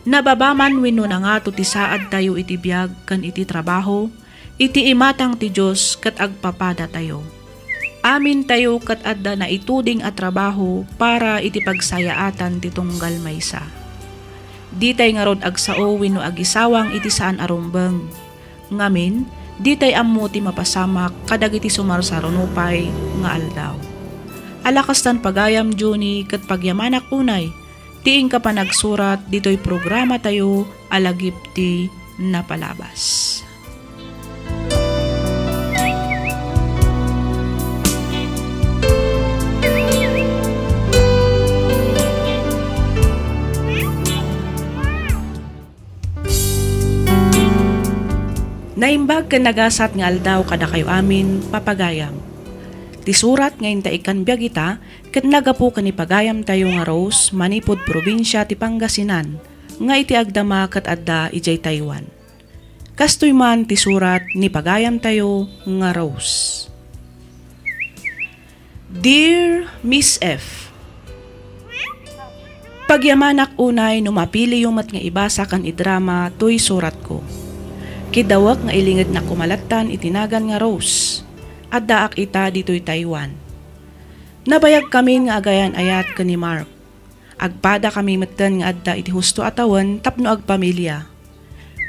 Nababa man wenno nangato ti saadtayo iti biag ken iti trabaho, iti imatang ti Dios ket agpapadatayo. Amintayo ket adda naituding a trabaho para iti pagsayaatan ti tunggal maysa. Ditay ngarud agsao wenno agisawang iti saan a rumbeng. Ngamin, ditay ammo ti mapasamak kadagiti sumarsaruno pay nga aldaw. Ala kastan pagayam, Junie, ket pagyamanak unay ti inka panagsurat ditoy programatayo a Lagip ti Napalabas. Naimbag ken nagasat nga aldaw kadakayo amin, papagayam. Ti surat nga inta ikkan biag ita ket naggapu ken ni pagayamtayo nga Rose manipud probinsia ti Pangasinan nga iti agdama ket adda idiay Taiwan. Kastoy man ti surat ni pagayamtayo nga Rose. Dear Miss F, pagyamanak unay no mapiliyo met nga ibasa ken idrama toy suratko. Kiddawek nga ilingednak koma lattan iti nagan nga Rose. Addaak ita ditoy Taiwan. Nabayagkamin nga agayan-ayat ken ni Mark. Agpadakami metten nga adda iti husto a tawen tapno agpamilia.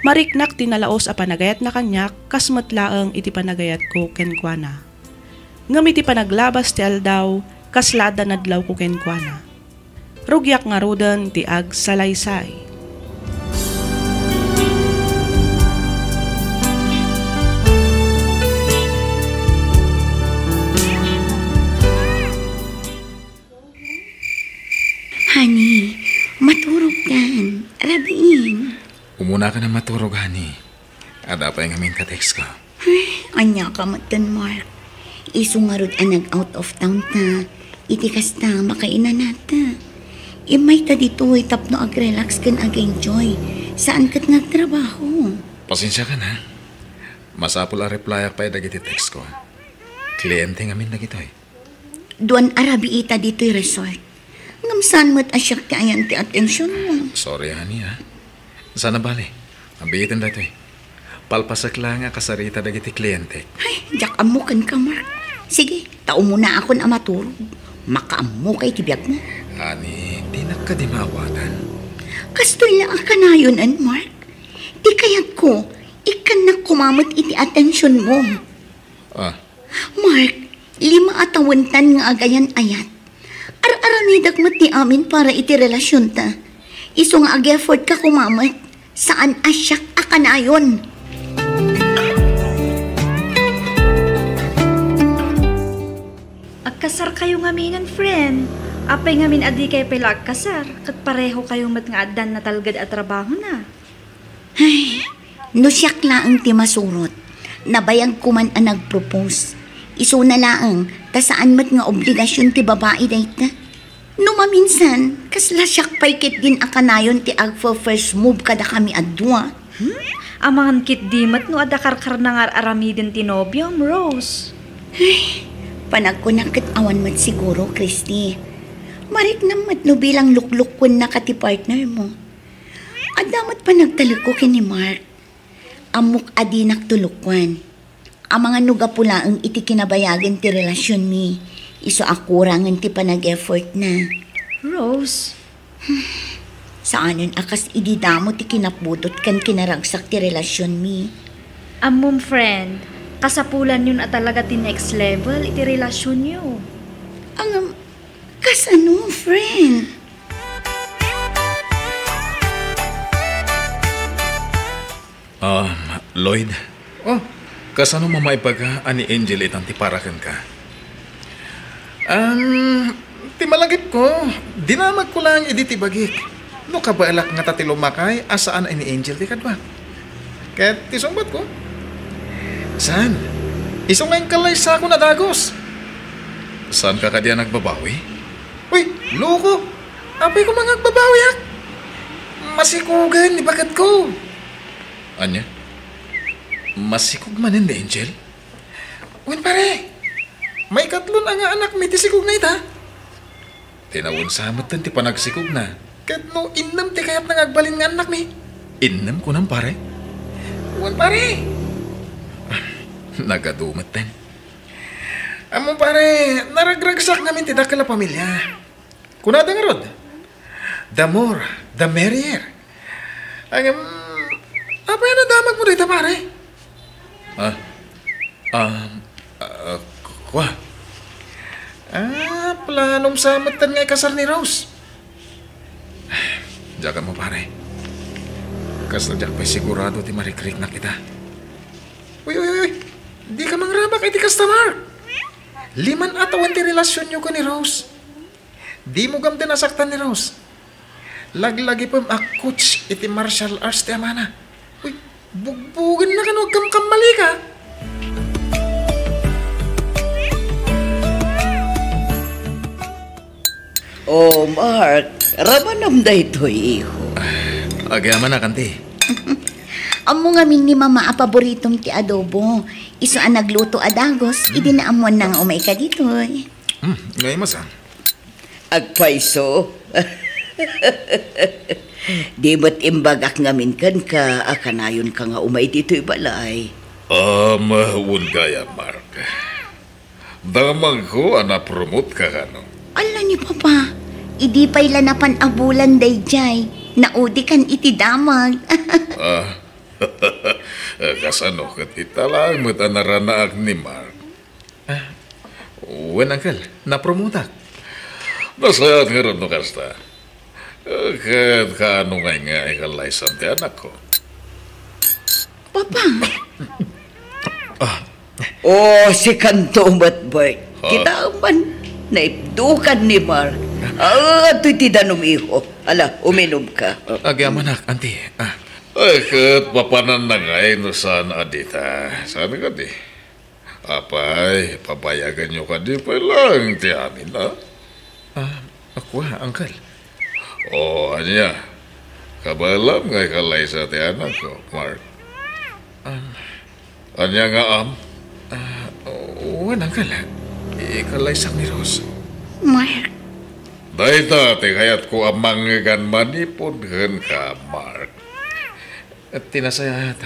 Mariknak ti nalaus a panagayatna kaniak kas met laeng iti panagayatko kenkuana. Ngem iti panaglabas ti aldaw, kasla adda nadlawko kenkuana. Rugiak ngaruden ti agsalaysay. Honey, maturog kan. Rabiin. Umuna ka na maturog, honey. Adda pay ngamin ka-text ko. Ay, ania ka metten, Mark? Isu ngarud a nag-out of town ta. Iti kasta, makainanata. Immay ta ditoy tapno ag-relax ken ag-enjoy. Saan ket nga agtrabaho. Pasensia ka na. Masapul a replyak pay dagiti text ko. Kliyente ngamin dagitoy. Duan a rabii ita ditoy resort. Ngem saan met a siak ti ayan ti atensionmo. Sorry, honey, ha. Saan a bale. Abiiten daytoy. Palpasek laeng a kasarita dagiti klientek. Ay, diak ammo kenka, Mark. Sige, ta umunaakon a maturog. Makaammokay ti biagmo. Honey, dinak kadi maawatan. Kastoy la a kanayon, Mark. Ti kayatko, ikkannak koma met iti atensionmo. Ah. Mark, lima a tawentan nga agayan-ayat. Ar-aramidek met ti amin para iti relasionta. Isu nga ag-effort ka koma met, saan a siak a kanayon. Agkasarkayo ngaminen, friend. Apay ngamin a dikay pay la agkasar, ket parehokayo met nga addan natalged a trabahona. Ay, no siak laeng ti masurot, nabayag koman a nagpropose. Isuna laeng, ta saan met nga obligasion ti babai dayta. No maminsan, kasla siak pay ketdin a kanayon ti agfa-first move kadakami a dua. Hmm? Amangan ketdi met no adda karkarna nga ar-aramiden ti nobiom, Rose. Ay, panagkunak ket awan met siguro, Christy. Mariknam met no bilang luklukkuennaka ti partnermo. Adda met panagtalekko ken ni Mark. Ammok a dinak tulukoan. Amangan no gapu laeng iti kinabayagen ti relasionmi, isu a kurangen ti panag-effortna. Rose. Saanen a kas idi damo ti kinapudot ken kinaragsak ti relasionmi. Ammom, friend, kasapulanyon a talaga ti next level iti relasionyo. Ngem, kasano, friend? Um, Lloyd? Oh? Kasano maibaga a ni Angel itan ti para kenka? Um, ti malagipko, dinamagko laeng idi ti bagik. No kabaelak ngata ti lumakay a saan a ni Angel ti kaduak. Ket ti sungbatko, saan? Isu nga inkalaysakon a dagus. Saanka kadi a nagbabawi? Uy, loko! Apay koma nga agbabawiak? Masikogen ni baketko. Ania? Masikog manen ni Angel? Wen, pare, maikatlo na nga anakmi ti sikogna ita. Ti nawensa metten ti panagsikogna. Ket no innem ti kayatna nga agbalin nga annakmi. Innem kunam, pare? Wen, pare. Nagadu metten. Ammom, pare, naragragsak ngamin ti dakkel a pamilia. Kunada ngarud, "The more, the merrier." Ngem, apay a nadamagmo dayta, pare? Ah, um, ah, kua? Ah, planom sa metten nga ikasar ni Rose. Diak ammo, pare. Kasta diak pay sigurado ti marikriknak ita. Uy, uy, uy! Dika mangrabak iti kasta, Mark! Liman a tawen ti relasionyo ken ni Rose. Dimo gamden a saktan ni Rose. Laglagipem a coach iti martial arts ti amana. Uy, bugbugenna kano agkamkammalika. Oh, Mark, ramanam daytoy, iho. Agyamanak, anti. Ammo ngamin ni Mama a paboritom ti adobo. Isu a nagluto a dagus, idi naammoanna nga umayka ditoy. Hmm, ngay masa. Agpayso. Di met imbagak ngamin kenka a kanayonka nga umay ditoy balay. Um, wen gayam, Mark. Damagko a napromote ka kano. Ala ni Papa, idi pay la napan a bulan daydiay, naudikan iti damag. Ah, kasano ket ita laeng met a naranaak ni Mark? Ah, wen, Uncle, napromotak. Nasayaat ngarud no kasta. Ket kaano ngay nga ikalaysam ti anakko? Papa! Ah. Oh, sikanto met, Bert. Ha? Kita man, naipdukan ni Mark. Ah, adtoy ti danum, iho. Ala, uminum ka. Agyamanak, anti. Ah. Ay, ket papananna ngay no saan a dita. Saan kadi? Apay, pabayaganyo kadi pay laeng ti amin, a? Ah, kua, Uncle. O, ania? Kabaelam nga ikalaysa ti anakko, Mark? Ah. Ania nga am? Ah, wen, Uncle. Ikalaysak ni Rose. Mark. Dayta ti kayatko a mangngegan manipud kenka, Mark. Ti nasayaat,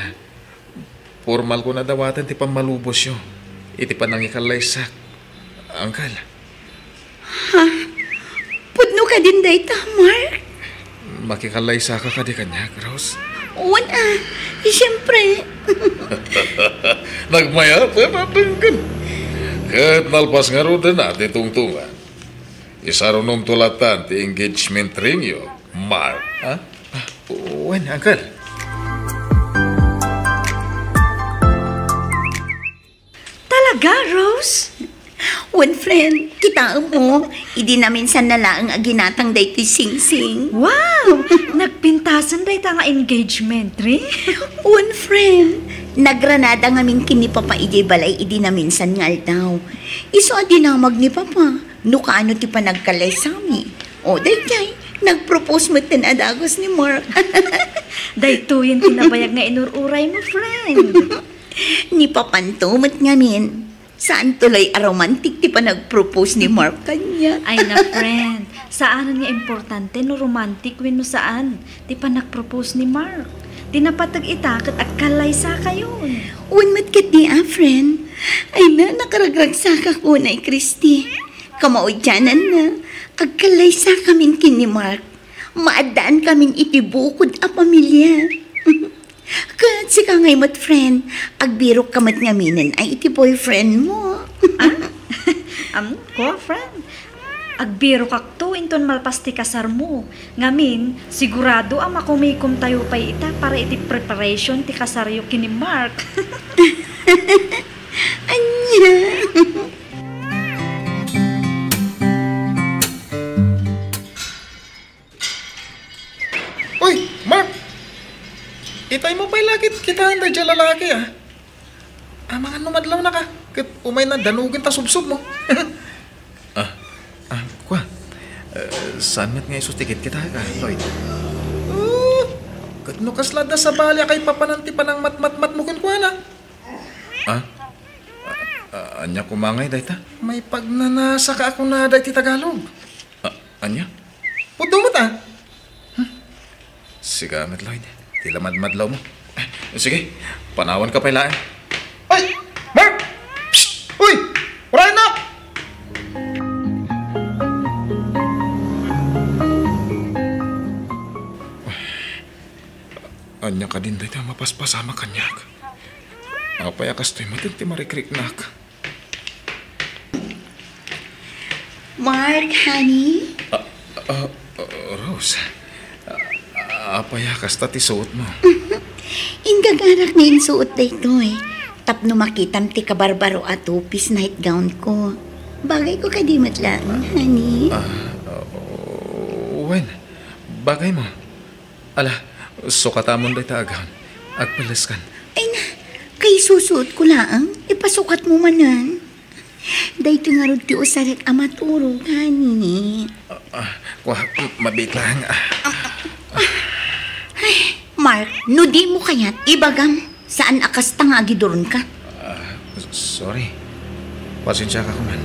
pormalkon a dawaten ti pammalubosyo iti panangikalaysak, Uncle. Ha? Pudno kadin dayta, Mark? Makikalaysaka kadi kaniak, Rose? Wen a, siyempre. Nagmayaten a denggen. Ket nalpas ngaruden a ti tungtungan. Isarunomto latan ti engagement ringyo, Mark. Ha? Wen, Uncle. Talaga, Rose? Wen, friend, kitaem mo, idi naminsan na laeng a ginatang daytoy singsing. Wow! Nagpintasen dayta nga engagement ring? Wen, friend, nagranada ngamin ken ni Papa idiay balay idi naminsan nga aldaw. Isu a dinamag ni Papa. No kaano ti panagkalaysami? O, daydiay, nagpropose metten a dagus ni Mark. Daytoyen ti nabayag nga inur-uray mo, friend. Ni Papanto met ngamin. Saan tuloy a romantic ti panagpropose ni Mark kaniak. Ay na, friend. Saanen nga importante no romantic wenno saan ti panagpropose ni Mark. Ti napateg ita ket agkallaysakayon. Wen met ketdi a, friend. Ay na, nakaragragsakak unay, Christy. Kamaudiananna, agkallaysakamin ken ni Mark. Maaddaankamin iti bukod a pamilia. Ket sika ngay met, friend, agbirokka met ngaminen ay iti boyfriendmo. Ah? Am, kua, friend? Agbirokakto inton malpas ti kasarmo. Ngamin, sigurado a makumikomtayo pay ita para iti preparation ti kasaryo ken ni Mark. Ania? Uy, Mark! Itaymo pay la ket kitaen daydiay a lalaki, a. Amangan no madlawnaka, ket umayna danugen ta subsubmo. Ah, ah, kua. Eh, saan met nga isu ti kitkitaenka, Lloyd? Oh, ket no kasla adda sabali a kaipapanan ti panangmatmatmatmo kenkuana. Ah? Ah, ah, ania koma ngay dayta? Maipagnanasaka a kunada iti Tagalog. Ah, ania? Pudno met, ah. Hmm. Sika met, Lloyd. Ti la madmadlawmo. Eh, sige, panawanka pay laeng. Ay! Mark! Psst! Uy! Uray, anak! Ania kadin dayta a mapaspasamak kaniak? Apay a kastoy met ti marikriknak? Mark, honey? Ah, ah, ah, Rose, ah, apay a kasta ti suotmo? Ingagarak nga insuot daytoy tapno makitam ti kabarbaro a two-piece nightgown ko. Bagay ko kadi met laeng, honey? Ah, ah, wen, bagaymo. Ala, sukatamon dayta a gown. Agpelleskan. Ay na, kaisusuotko laeng, ipasukatmo manen. Daytoy ngarud ti usarek a maturog, honey. Ah, ah, kua, mabiit laeng, ah. Ay, Mark, no dimo kayat, ibagam. Saan a kasta nga agiduronka? Ah, s-, sorry. Pasensiaka koma.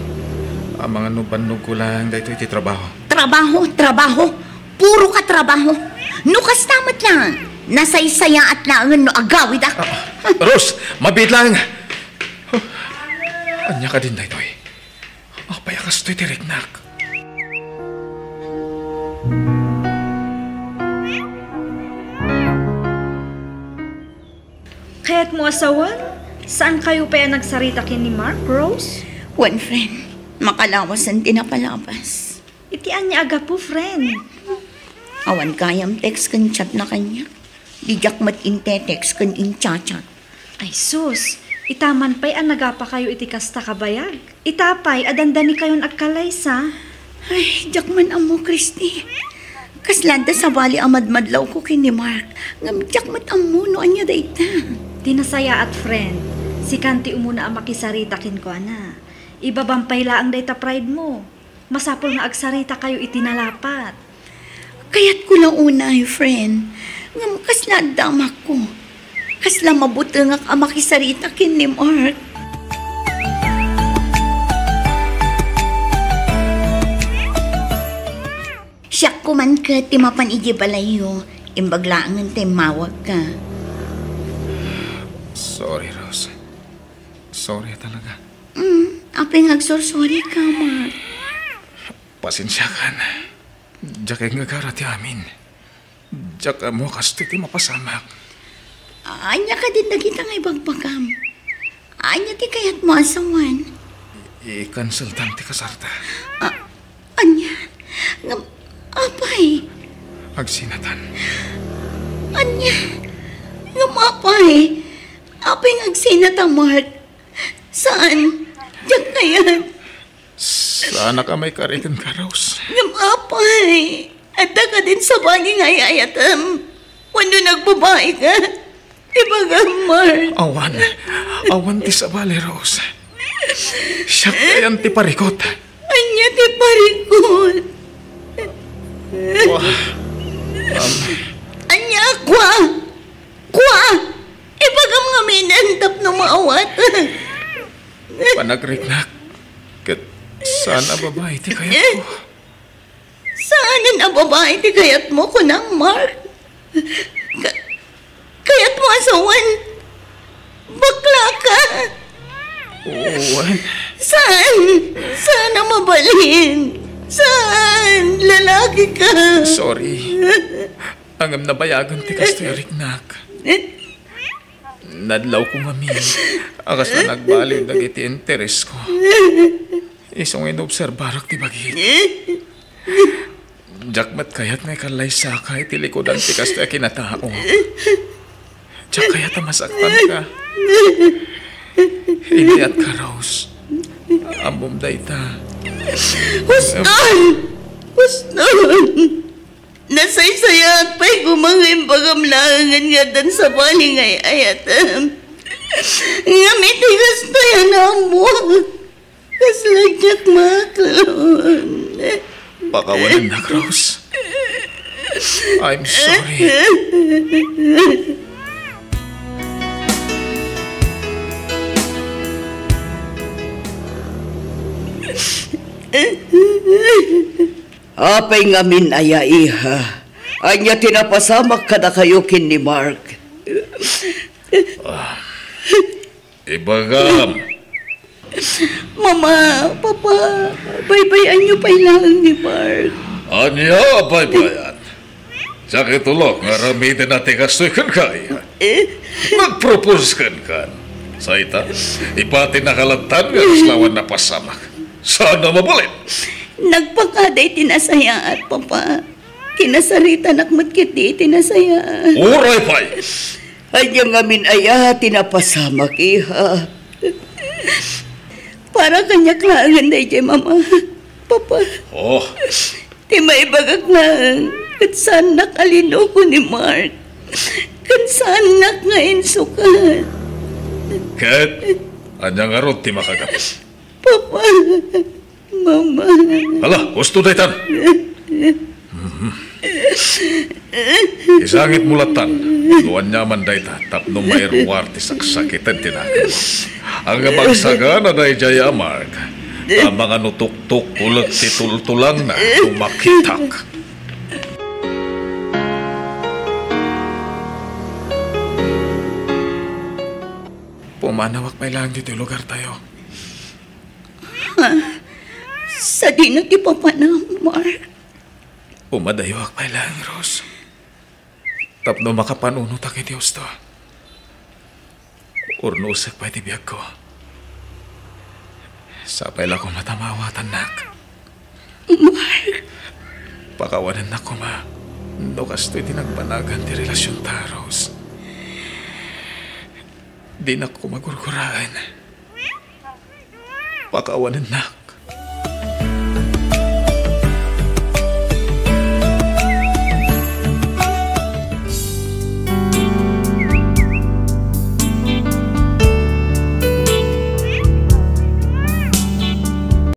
Amangan no bannogko laeng daytoy ti trabaho. Trabaho, trabaho. Puro ka trabaho. No kasta met laeng, nasaysayaat laengen no agawidak. Ah, Rose, mabiit laeng. Huh. Ania kadin daytoy? Apay a kastoy ti riknak? Kayatmo a sawen? Saankayo pay a nagsarita ken ni Mark, Rose? Wen, friend, makalawasen ti napalabas. Iti ania a gapu, friend? Awan gayam text ken chat na kaniak. Diak met inte-text ken incha-chat. Ay sus, ita man pay a nagapakayo iti kasta kabayag. Ita pay a dandanikayon agkalaysa. Ay, diak man ammo, Christy. Kasla adda sabali a madmadlawko ken ni Mark, ngem diak met ammo no ania dayta. Ti nasayaat, friend, sikan ti umuna a makisarita kenkuana. Ibabam pay laeng dayta pride mo. Masapul nga agsaritakayo iti nalapat. Kayatko la unay, friend, ngem kasla adda amakko. Kasla mabutengak a makisarita ken ni Mark. Siak koman ket ti mapan idiay balayyo, imbag laengen ta immawagka. Sorry, Rose. Sorry talaga. Mm, apay nga agsorsorry ka, Mark? Pasensiakan. Diak ngagara ti amin. Diak ammo kastoy ti mapasamak. Ania kadin dagita nga ibagbagam? Ania ti kayatmo a sawen? I-, i-canceltan ti kasarta. A-, ania? Ngem, apay? Agsinatan. Ania? Ngem, apay? Apay nga agsinata, Mark? Saan? Diak kayat. Saanak a maikari kenka, Rose. Ngem apay, adda kadin sabali nga ay-ayatem? Wenno nagbabaika? Ibagam, Mark. Awan. Awan ti sabali, Rose. Siak ayan ti parikut. Ania ti parikut? Kua. Am. Ania, kua? Kua! Ibagam ngaminen tapno maawat. Panagriknak. Ket saan a babai ti kayatko? Saanen a babai ti kayatmo, kunam, Mark? Ka-, Kayatmo a sawen? Bakla ka? Oo, wen. Saan? Saan a mabalin? Saan? Lalaki ka. Sorry. Ngem nabayagen ti kastoy a riknak. Nadlawko ngamin a kasla nagbaliw dagiti interesko. Isu nga inobserbarak ti bagik. Diak met kayat nga ikallaysaka iti likudan ti kastoy a kinatao. Diak kayat a masaktanka. Iniatka, Rose. Ammom dayta. Huston! Huston! Nasaysayaat pay koma nga imbagam laengen nga addan sabali nga ay-ayatem. Ngem iti kastoy a naammoak, kasla diak maaklon. Pakawanennak, Rose. I'm sorry. Apay ngamin aya, iha? Ania ti napasamak kadakayo ken ni Mark? Ibagam. Mama, Papa, baybay-anyo pay laeng ni Mark. Ania a baybay-an? Diak itulok nga aramidena ti kastoy kenka, iha. Eh? Nagpropose kenka. Sa ita, ipatinaka lattan nga kasla awan napasamak. Saan a mabalin? Nagpakada iti nasayaat, Papa. Kinasaritanak met ketdi iti nasayaat. Uray pay! Ania ngamin aya ti napasamak, iha? Para kaniak laengen daydiay, Mama. Papa. Oh. Ti maibagak laeng, ket saannak a linuko ni Mark. Ken saannak nga insukat. Ket ania ngarud ti makagapu? Papa. Mama. Ala, husto daytan. Mhm. Isangitmo lattan no aniaman dayta tapno mairuar ti saksakiten ti nakemmo. Ngem agsagana daydiay a Mark, ta mangano tuktukkolek ti tultulangna no makitak. Pumanawak pay laeng ditoy lugartayo. Ha? Sadino ti papanam, Mark? Umadayoak pay laeng, Rose. Tapno makapanunotak iti husto. Urnosek pay ti biagko. Sapay la koma ta maawatannak. Mark! Pakawanennak koma no kastoy ti nagbanagan ti relasionta, Rose. Dinak koma gurguraen. Pakawanennak.